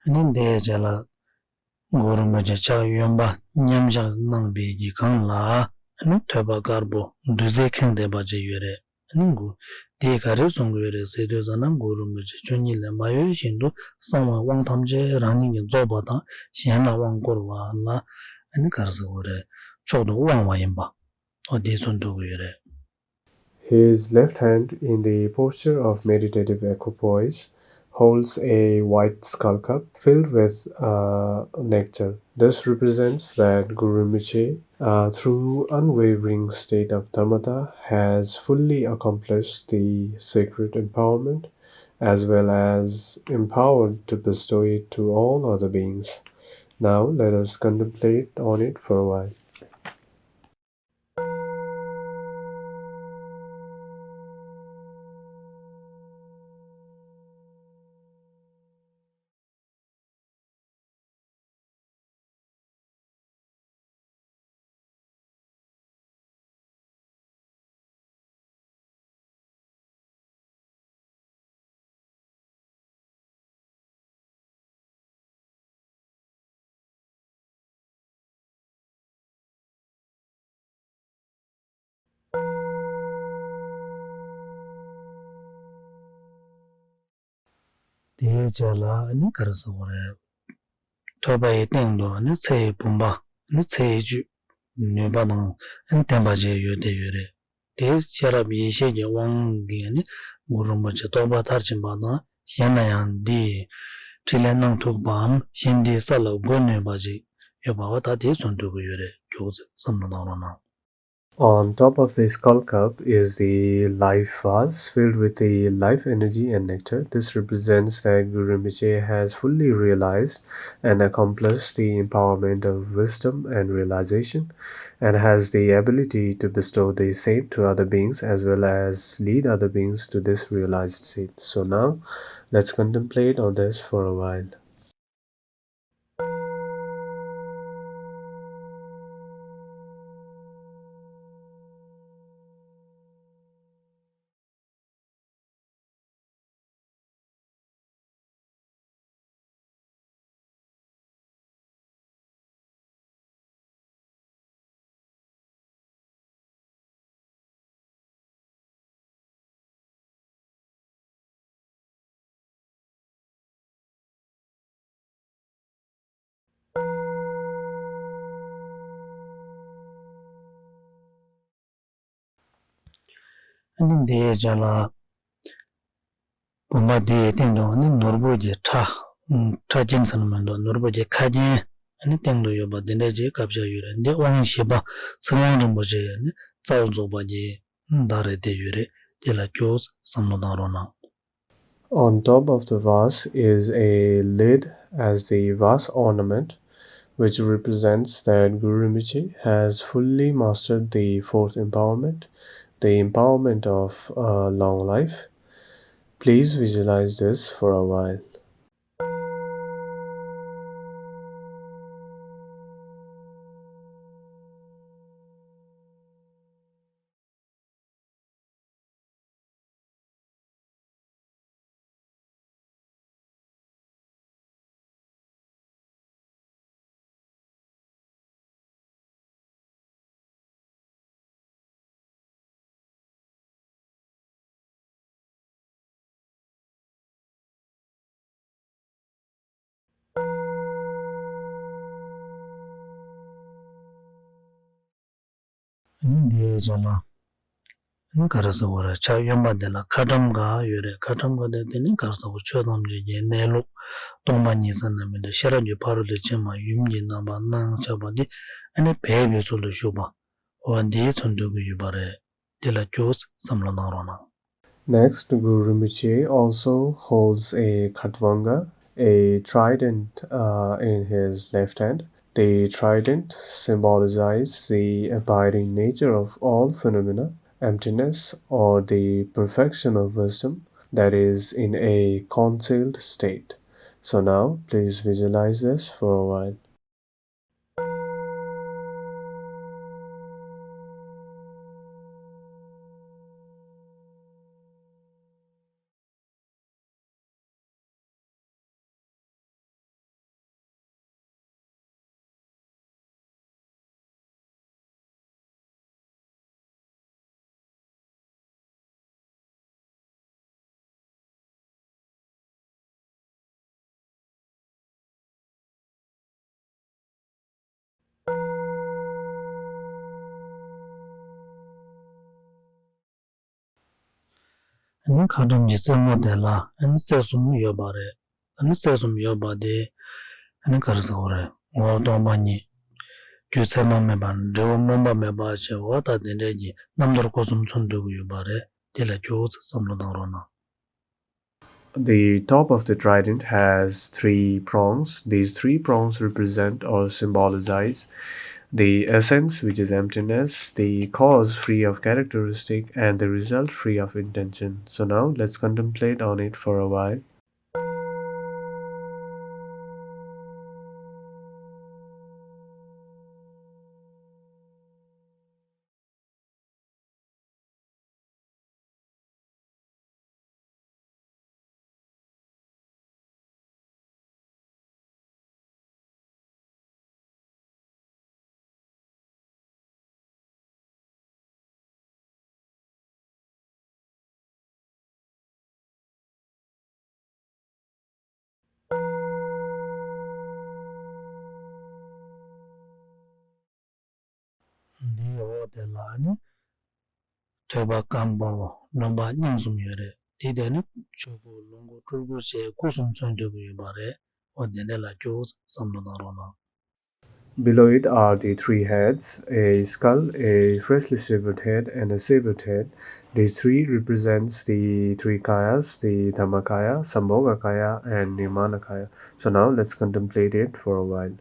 ཨ་ནི་དེའི་རྗེས་ལ་གུ་རུ་རིན་པོ་ཆེ་ཕྱག་གཡོན་པ་མཉམ་བཞག་གནང་བའི་གི་སྒང་ལ་ཨ་ནི་ཐོད་པ་དཀར་པོ་བདུད་རྩིས་ཁེངས་བསྡད་པ་ཅིག་ཡོད་རེད། ཨ་ནི་གུ་དེས་ག་རེ་གསུང་གི་ཡོད་རེད་ཟེར་དུས་ཙམ་ན། གུ་རུ་རིན་པོ་ཆེ་ཁྱོད་ཉིད་ལས་མ་གཡོས་བཞིན་དུ་གསང་བའི་དབང་ཐམས་ཅད་རང་ཉིད་ཀྱིས་རྫོགས་པ་དང་གཞན་ལ་དབང་བསྐུར་བ་ལ་ཨ་ནི་ག་རེ་ཟེར་དགོས་རེད། མཆོག་ཏུ་དབང་བ་ཡིན་པ། འོ་དེ་ཚོ་འདོད་ཀྱི་ཡོད་རེད། His left hand in the posture of meditative equipoise holds a white skull cup filled with uh, nectar. This represents that Guru Rinpoche, uh, through unwavering state of dharmata, has fully accomplished the sacred empowerment as well as empowered to bestow it to all other beings. Now let us contemplate on it for a while. དེའི་རྗེས་ལ་ནི་ག་རེ་ཟེར་དགོས་རེད། ཐོད་པ་ཡི་སྟེང་དུ་ནི་ཚེ་ཡི་བུམ་པ་ནི་ཚེ་ཡི་བཅུད་ནུས་པ་དང་ལྡན་པ་ཅིག་ཡོད་བསྡད་ཡོད་རེད། དེའི་ཤེས་རབ་ཡེ་ཤེས་ཀྱི་དབང་གིས་ནི་གུ་རུ་རིན་པོ་ཆེ་རྟོགས་པ་མཐར་ཕྱིན་པ་དང་གཞན་ལ་ཡང་འདིའི་ཕྲིན་ལས་གནང་ཐུབ་པའམ་གཞན་འདིའི་ས་ལ་འགོད་ནུས་པ་ཅིག་ཡོད་པ་བ། ད་དེ་ཚོ་འདོད་ཀྱི་ཡོད་རེད། མགྱོགས་ཙམ་བསམ་བློ་གཏོང་རོགས་གནང་། On top of the skull cup is the life vase filled with the life energy and nectar. This represents that Guru Rinpoche has fully realized and accomplished the empowerment of wisdom and realization, and has the ability to bestow the same to other beings as well as lead other beings to this realized state. So now, let's contemplate on this for a while. ཨ་ནི་འདིའི་རྗེས་ལ་བུམ་པ་འདིའི་སྟེང་དུ་ཨ་ནི་ནོར་བུ་གི་ཕྲ་ཕྲ་རྒྱན་ཟེར་ན་མི་འདུག་ནོར་བུ་གི་ཁ་རྒྱན་ཨ་ནི་སྟེང་དུ་ཡོད་པ་འདི་འདྲ་ཅིག་བཀའ་བཞག་ཡོད་རེད། འདི་དབང་བཞི་པ་ཚིག་དབང་རིན་པོ་ཆེ་ཨ་ནི་རྩ་བ་རྫོགས་པ་གི་བརྡ་རེད་དེ་ཡོད་རེད། དེ་ལ་ཁྱོད་བསམ་བློ་བཏང་རོགས་གནང་། On top of the vase is a lid as the vase ornament, which represents that Guru Rinpoche has fully mastered the fourth empowerment, the empowerment of a long life. Please visualize this for a while. ཨ་ནི་འདིའི་རྗེས་ལ་ཨ་ནི་ག་རེ་ཟེར་དགོས་རེད། ཕྱག་གཡོན་པ་འདི་ལ་ཁ་ཊྭཱཾ་ག་ཡོད་རེད། ཁ་ཊྭཱཾ་ག་དེ་དེ་ནི་ག་རེ་ཟེར་དགོས། ཆོས་ཐམས་ཅད་ཀྱི་གནས་ལུགས་སྟོང་པ་ཉིད་ཟེར་ན་མི་འདྲ། ཤེས་རབ་ཀྱི་ཕ་རོལ་ཏུ་ཕྱིན་པ་ཡུམ་གྱི་རྣམ་པར་སྣང་ཆགས་པ་འདི་ཨ་ནི་སྦས་པའི་ཚུལ་དུ་བཞུགས་པ། འོ་འདིའི་ཚུལ་འདོད་ཀྱི་ཡོད་པ་རེད། དེ་ལ་ཁྱོད་བསམ་བློ་བཏང་རོགས་གནང་། Next, Guru Rinpoche also holds a Khatvanga, a trident, uh, in his left hand. The trident symbolizes the abiding nature of all phenomena, emptiness, or the perfection of wisdom that is in a concealed state. So now, please visualize this for a while. ཨ་ནི་ཁ་ཊྭཱཾ་གྱི་རྩེ་མོ་དེ་ལ་ཨ་ནི་རྩེ་གསུམ་ཡོད་པ་རེད། ཨ་ནི་རྩེ་གསུམ་ཡོད་པ་དེ་ཨ་ནི་ག་རེ་ཟེར་དགོས་རེད། ངོ་བོ་སྟོང་པ་ཉིད། རྒྱུ་མཚན་མ་མེད་པ། འབྲས་བུ་སྨོན་པ་མེད་པ་ཞེས་འོ་ད་དེ་འདྲས་ཀྱི་རྣམ་ཐར་སྐོར་གསུམ་མཚོན་འདོད་ཀྱི་ཡོད་པ་རེད། དེ་ལ་ཁྱོད་ཚོ་བསམ་བློ་བཏང་རོགས་གནང་། The top of the trident has three prongs. These three prongs represent or symbolize the essence, which is emptiness, the cause free of characteristic, and the result free of intention. So now let's contemplate on it for a while. འདིའི་འོག་དེ་ལ་ནི་ཐོད་པ་སྐམ་པོ་རློན་པ་རྙིང་གསུམ་ཡོད་རེད། དེ་དེ་ནི་ཆོས་སྐུ་ལོངས་སྐུ་སྤྲུལ་སྐུ་བཅས་སྐུ་གསུམ་མཚོན་འདོད་ཀྱི་ཡོད་པ་རེད། འོ་དེ་འདྲ་ལ་ཁྱོད་བསམ་བློ་བཏང་རོགས་གནང་། Below it are the three heads, a skull, a freshly shaven head, and a severed head. These three represents the three kayas, the Dhammakaya, Sambhogakaya, and Nirmanakaya. So now let's contemplate it for a while.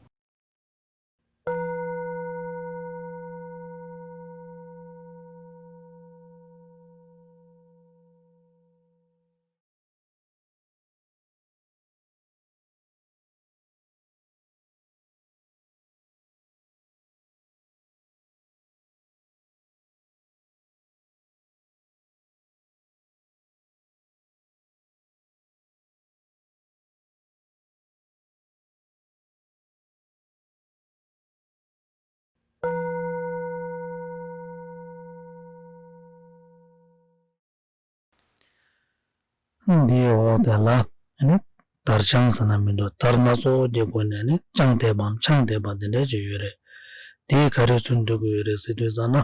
འདིའི་འོག་དེ་ལ་ནི་དར་ཆང་ཟེར་ན་མི་འདུག་དར་སྣ་ཚོགས་ཀྱི་སྒོ་ནས་ནི་ཆང་འཐེབ་པའམ་ཆང་འཐེབ་པ་འདི་འདྲ་ཅིག་ཡོད་རེད། དེས་ག་རེ་མཚོན་འདོད་ཀྱི་ཡོད་རེད་ཟེར་དུས་ཙམ་ན།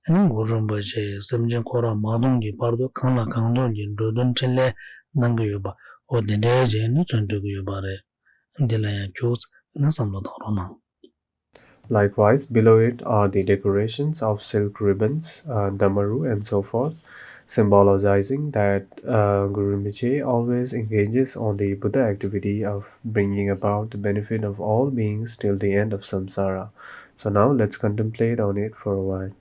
ཨ་ནི་གུ་རུ་རིན་པོ་ཆེ་སེམས་ཅན་འཁོར་བ་མ་སྟོངས་ཀྱི་བར་དུ་གང་ལ་གང་འདུལ་གྱི་འགྲོ་དོན་འཕྲིན་ལས་གནང་གི་ཡོད་པ། འོ་དེ་འདྲའི་རྗེས་ནི་མཚོན་ཐུབ་ཀྱི་ཡོད་པ་རེད། འདི་ལ་ཡང་ཁྱུག་ཙམ་ནི་བསམ་བློ་བཏང་རོགས་གནང་། Likewise, below it are the decorations of silk ribbons, uh, damaru, and so forth, symbolizing that uh, Guru Rinpoche always engages on the Buddha activity of bringing about the benefit of all beings till the end of samsara. So now let's contemplate on it for a while.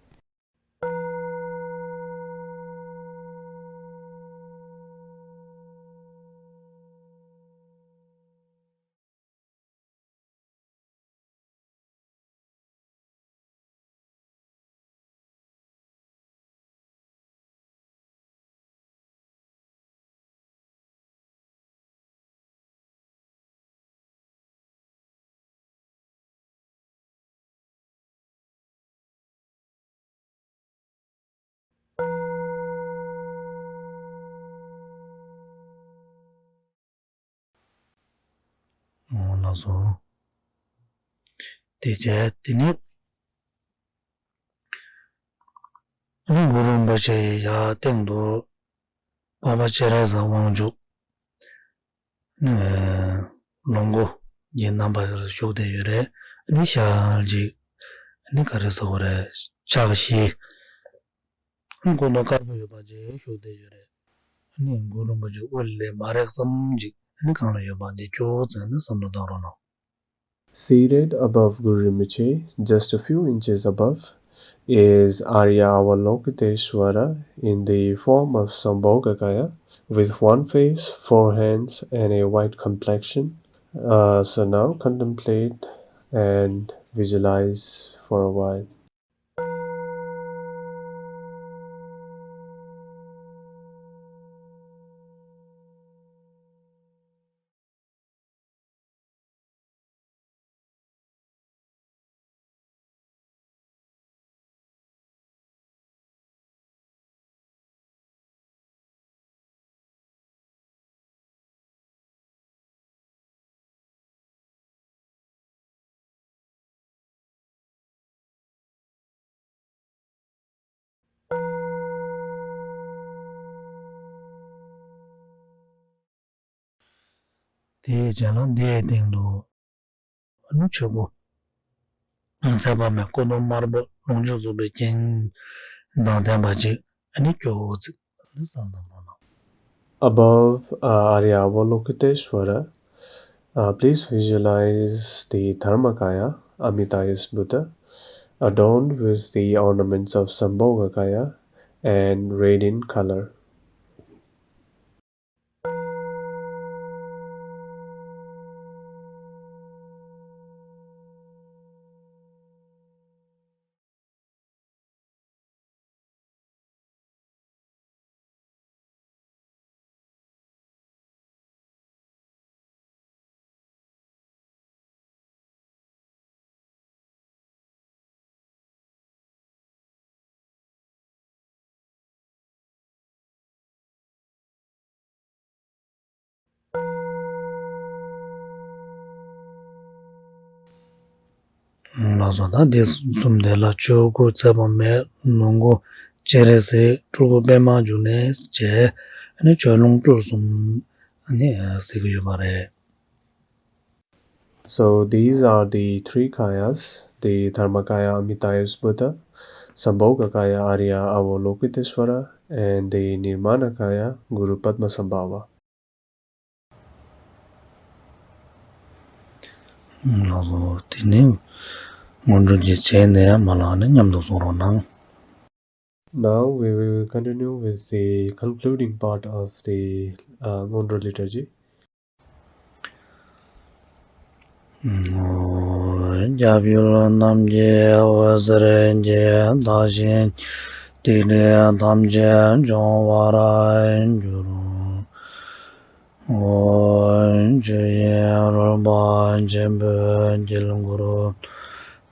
ལགས་སོ། དེ་བྱས་དེ་ནི་གུ་རུ་རིན་པོ་ཆེ་ཡི་ཡར་སྟེང་དུ་འཕགས་པ་སྤྱན་རས་གཟིགས་དབང་ཕྱུག་ལོངས་སྐུ་གི་རྣམ་པར་བཞུགས་བསྡད་ཡོད་རེད། ཨ་ནི་ཞལ་གཅིག་ཨ་ནི་ག་རེ་ཟེར་དགོས་རེད། ཕྱག་བཞི། ཨ་ནི་སྐུ་མདོག་དཀར་པོ་ཡོད་པ་ཅིག་བཞུགས་བསྡད་ཡོད་རེད། ཨ་ནི་གུ་རུ་རིན་པོ་ཆེ་དབུ་ལས་མར་རེག་ཙམ་ཅིག་ཨ་ནི་གང་ལ་ཡོད་པ་འདི་ཁྱུག་ཙམ་ནི་བསམ་བློ་བཏང་རོགས་གནང་། Seated above Guru Rinpoche, just a few inches above, is Arya Avalokiteshvara in the form of Sambhogakaya, with one face, four hands, and a white complexion. Uh, so now contemplate and visualize for a while. དེའི་རྗེས་ལ་འདིའི་སྟེང་དུ་ཨ་ནི་ཆོས་སྐུ་ཚེ་དཔག་མེད་སྐུ་གདུང་དམར་པོ་ལོངས་སྤྱོད་རྫོགས་པའི་རྒྱན་དང་ལྡན་པ་ཅིག་ཨ་ནི་སྐྱོ་བོ་ཅིག་ཨ་ནི་བསམ་བློ་བཏང་རོགས་གནང་། Above uh, Arya Avalokiteshvara, uh, please visualize the Dharmakaya, Amidaya's Buddha, adorned with the ornaments of Sambhogakaya and red in color. ལགས་སོ། ད་འདི་གསུམ་དེ་ལ་ཆོས་སྐུ་ཚེ་དཔག་མེད་ལོངས་སྐུ་སྤྱན་རས་གཟིགས་སྤྲུལ་སྐུ་པདྨ་འབྱུང་གནས་བཅས་ཨ་ནི་ཆོས་ལོངས་སྤྲུལ་གསུམ་ཨ་ནི་ཟེར་གྱི་ཡོད་པ་རེད། So these are the three kayas, the Dharmakaya Amidaya's Buddha, Sambhogakaya Arya Avalokiteshvara, and the Nirmanakaya Guru Padmasambhava. ལགས་སོ། དེ་ནི་སྔོན་འགྲོ་གི་བྱས་ནས་མ་ལགས་ནས་མཉམ་དུ་གསུང་རོགས་གནང་། Now we will continue with the concluding part of the uh, Ngondro liturgy. སྐྱབས་ཡུལ་རྣམས་ཀྱི་འོད་ཟེར་གྱིས། བདག་གཞན་ཐིག་ལེ་ཐམས་ཅད་སྦྱོང་བར་འགྱུར། ཆོས་དབྱིངས་རོལ་པ་ཆེན་པོའི་དཀྱིལ་འཁོར།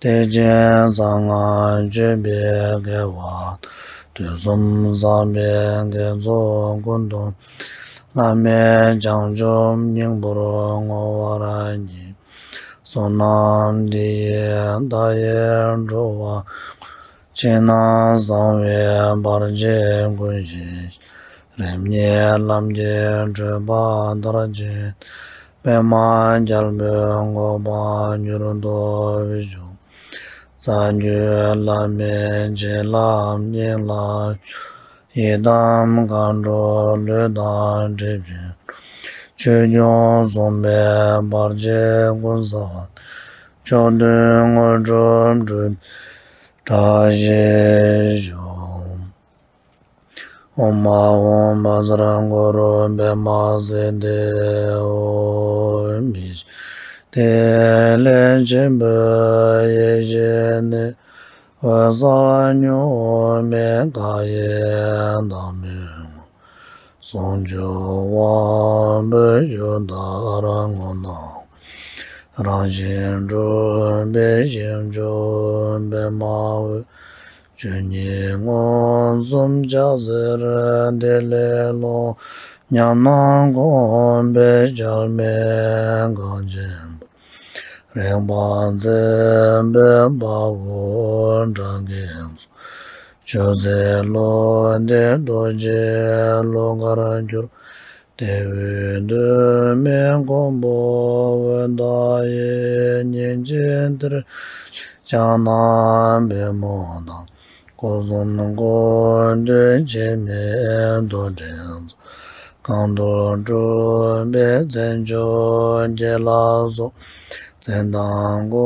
ཐེག་ཆེན་གསང་སྔགས་སྤྱོད་པའི་དགེ་བ། དུས་གསུམ་བསགས་པའི་དགེ་ཚོགས་ཀུན་ཏུ། བླ་མེད་བྱང་ཆུབ་སྙིང་པོར་བསྔོ་བར་བགྱི། བསོད་ནམས་འདི་ཡིས་བདག་ཡི་འགྲོ་བ་ཀུན། ཕྱི་ནང་གསང་བའི་བར་ཆད་ཀུན་ཞི་ཞིང་། རིམ་གཉིས་ལམ་གྱི་འཁྲུལ་པ་མཐར་ཕྱིན། པདྨ་རྒྱལ་པོའི་གོ་འཕང་མྱུར་ཐོབ་ཤོག། རྩ་བརྒྱུད་བླ་མའི་བྱིན་རླབས་སྙིང་ལ་ཡིད་དམ་མཁའ་འགྲོ་ལུས་དང་འདྲེས་པའི། ཆོས་སྐྱོང་སྲུང་མའི་བར་ཆད་ཀུན་སེལ་བ། མཆོག་ཐུན་དངོས་གྲུབ་འགྲུབ་པའི་བཀྲ་ཤིས་ཤོག། ཨོཾ་ཨཱཿཧཱུྃ་བཛྲ་གུ་རུ་པདྨ་སིདྡྷི་ཧཱུྃ། མི་ཤིགས་ཏེ་ལས་ཆེན་པོའི་ཡེ་ཤེས་ནི། འོད་གསལ་གཉུག་མའི་མཁའ་ཡི་མཐའ་མི་མངོན། ཟུང་འཇུག་དབང་པོའི་ཆུ་ལྟར་ངོ་ན། རང་བཞིན་གྲུབ་པའི་ཞིང་མཆོག་པདྨ་འོད། ཆོས་ཉིད་མངོན་སུམ་ཕྱག་འཚལ་དེ་ལས་ཀློང་། ཉམས་སྣང་སྒོམ་པའི་ཆགས་མེད་གངས་ཅན་པ། རིག་པ་འཛིན་པའི་དཔའ་བོ་སྒྲ་སྐད་སོགས། ཆོས་མཛད་བློ་འདས་རྡོ་རྗེ་གླུ་གར་གྱུར། དེ་བས་གདོད་མའི་མགོན་པོ་འོད་མཐའ་ཡས། སྙིང་རྗེའི་གཏེར་ཕྱག་ན་པདྨོ་དང་། སྐུ་གསུམ་ཀུན་འདུས་འཆི་མེད་རྡོར་དྲིལ་མཚོན། གང་འདུལ་སྤྲུལ་པའི་མཚན་མཆོག་བརྒྱད་ལ་སོགས། མཚན་དང་སྐུ་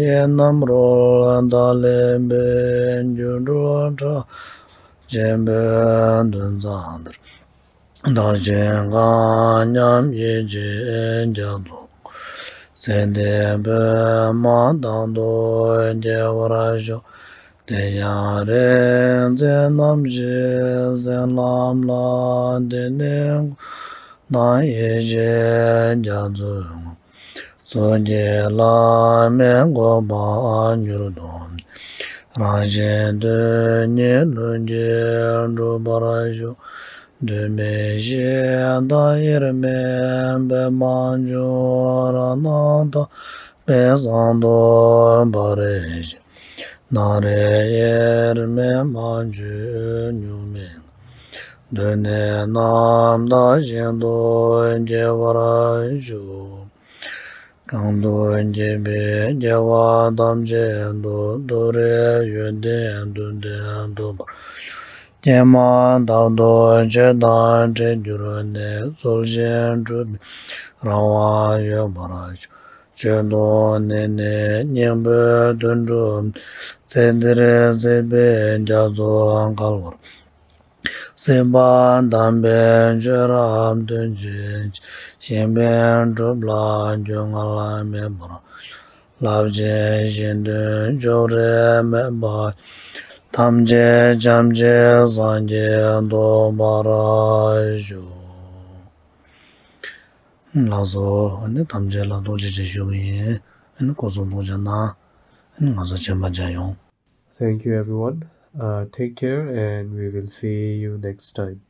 ཡི་རྣམ་རོལ་བདག་ལེན་པའི། སྒྱུ་འཕྲུལ་དྲ་ཆེན་པོའི་མདུན་ཚང་འདིར། བདག་གཞན་གང་མཉམ་ཡིད་ཆེས་རྒྱ་མཚོ་ཀུན། ཚེ་འདིའི་བོད་དམག་དང་དུ་སྐྱེ་བར་ཤོག། དེ་ཡང་རིག་འཛིན་རྣམ་བཞིའི་གཟིམ་ལམ་ལ། དེང་ནས་འགོད་དང་ཡེ་ཤེས་རྒྱ་མཚོའི་ངོ་། ཚོགས་ཀྱི་བླ་མའི་གོ་འཕང་མྱུར་ཐོབ་ནས། རང་གཞན་དོན་གཉིས་ལྷུན་གྱིས་གྲུབ་པར་ཤོག། གདོད་མའི་གཞི་དང་དབྱེར་མེད་པདྨ་འབྱུང་། རང་སྣང་དག་པའི་གསང་རྡོར་དཔའ་རིས་བཞེངས། སྣང་རིག་དབྱེར་མེད་མ་བཅོས་གཉུག་མའི་ངང་། གདོད་ནས་རྣམ་དག་ཞིང་དུ་སྐྱེ་བར་ཤོག། གང་དུ་སྐྱེས་པའི་སྐྱེ་བ་ཐམས་ཅད་དུ། ཏུ་རེ་ཡོན་ཏན་མཐུ་ལྡན་ཐོབ་པར་ཤོག། སྐྱེས་མ་ཐག་ཏུ་ཆོས་དང་འཕྲད་གྱུར་ནས། ཚུལ་བཞིན་སྒྲུབ་པའི་རང་དབང་ཡོད་པར་ཤོག། ཆོས་དུ་གནས་ནས་སྙིང་པོའི་དོན་གྲུབ། ཚེ་འདིར་སྲིད་པའི་རྒྱ་མཚོ་བརྒལ་བར། སྲིད་པ་དམ་པའི་ཆོས་རབ་སྟོན་བྱེད་ཅིང་། གཞན་ཕན་སྒྲུབ་ལ་རྒྱུས་མངའ་མེད་པར། རླབས་ཆེན་གཞན་དོན་ཕྱོགས་རིས་མེད་པ། ཐམས་ཅད་ཐམས་ཅད་སངས་རྒྱས་ཐོབ་པར་ཤོག། ལགས་སོ། ཨ་ནི་ཐམས་ཅད་ལ་ཐུགས་རྗེ་ཆེ་ཞུ་གི་ཡིན། ཨ་ནི་སྐུ་གཟུགས་ཐུགས་རྗེ་གནང་། ཨ་ནི་ང་ཚོ་རྗེས་མ་མཇལ་ཡོང་། Thank you, everyone. Uh, take care, and we will see you next time.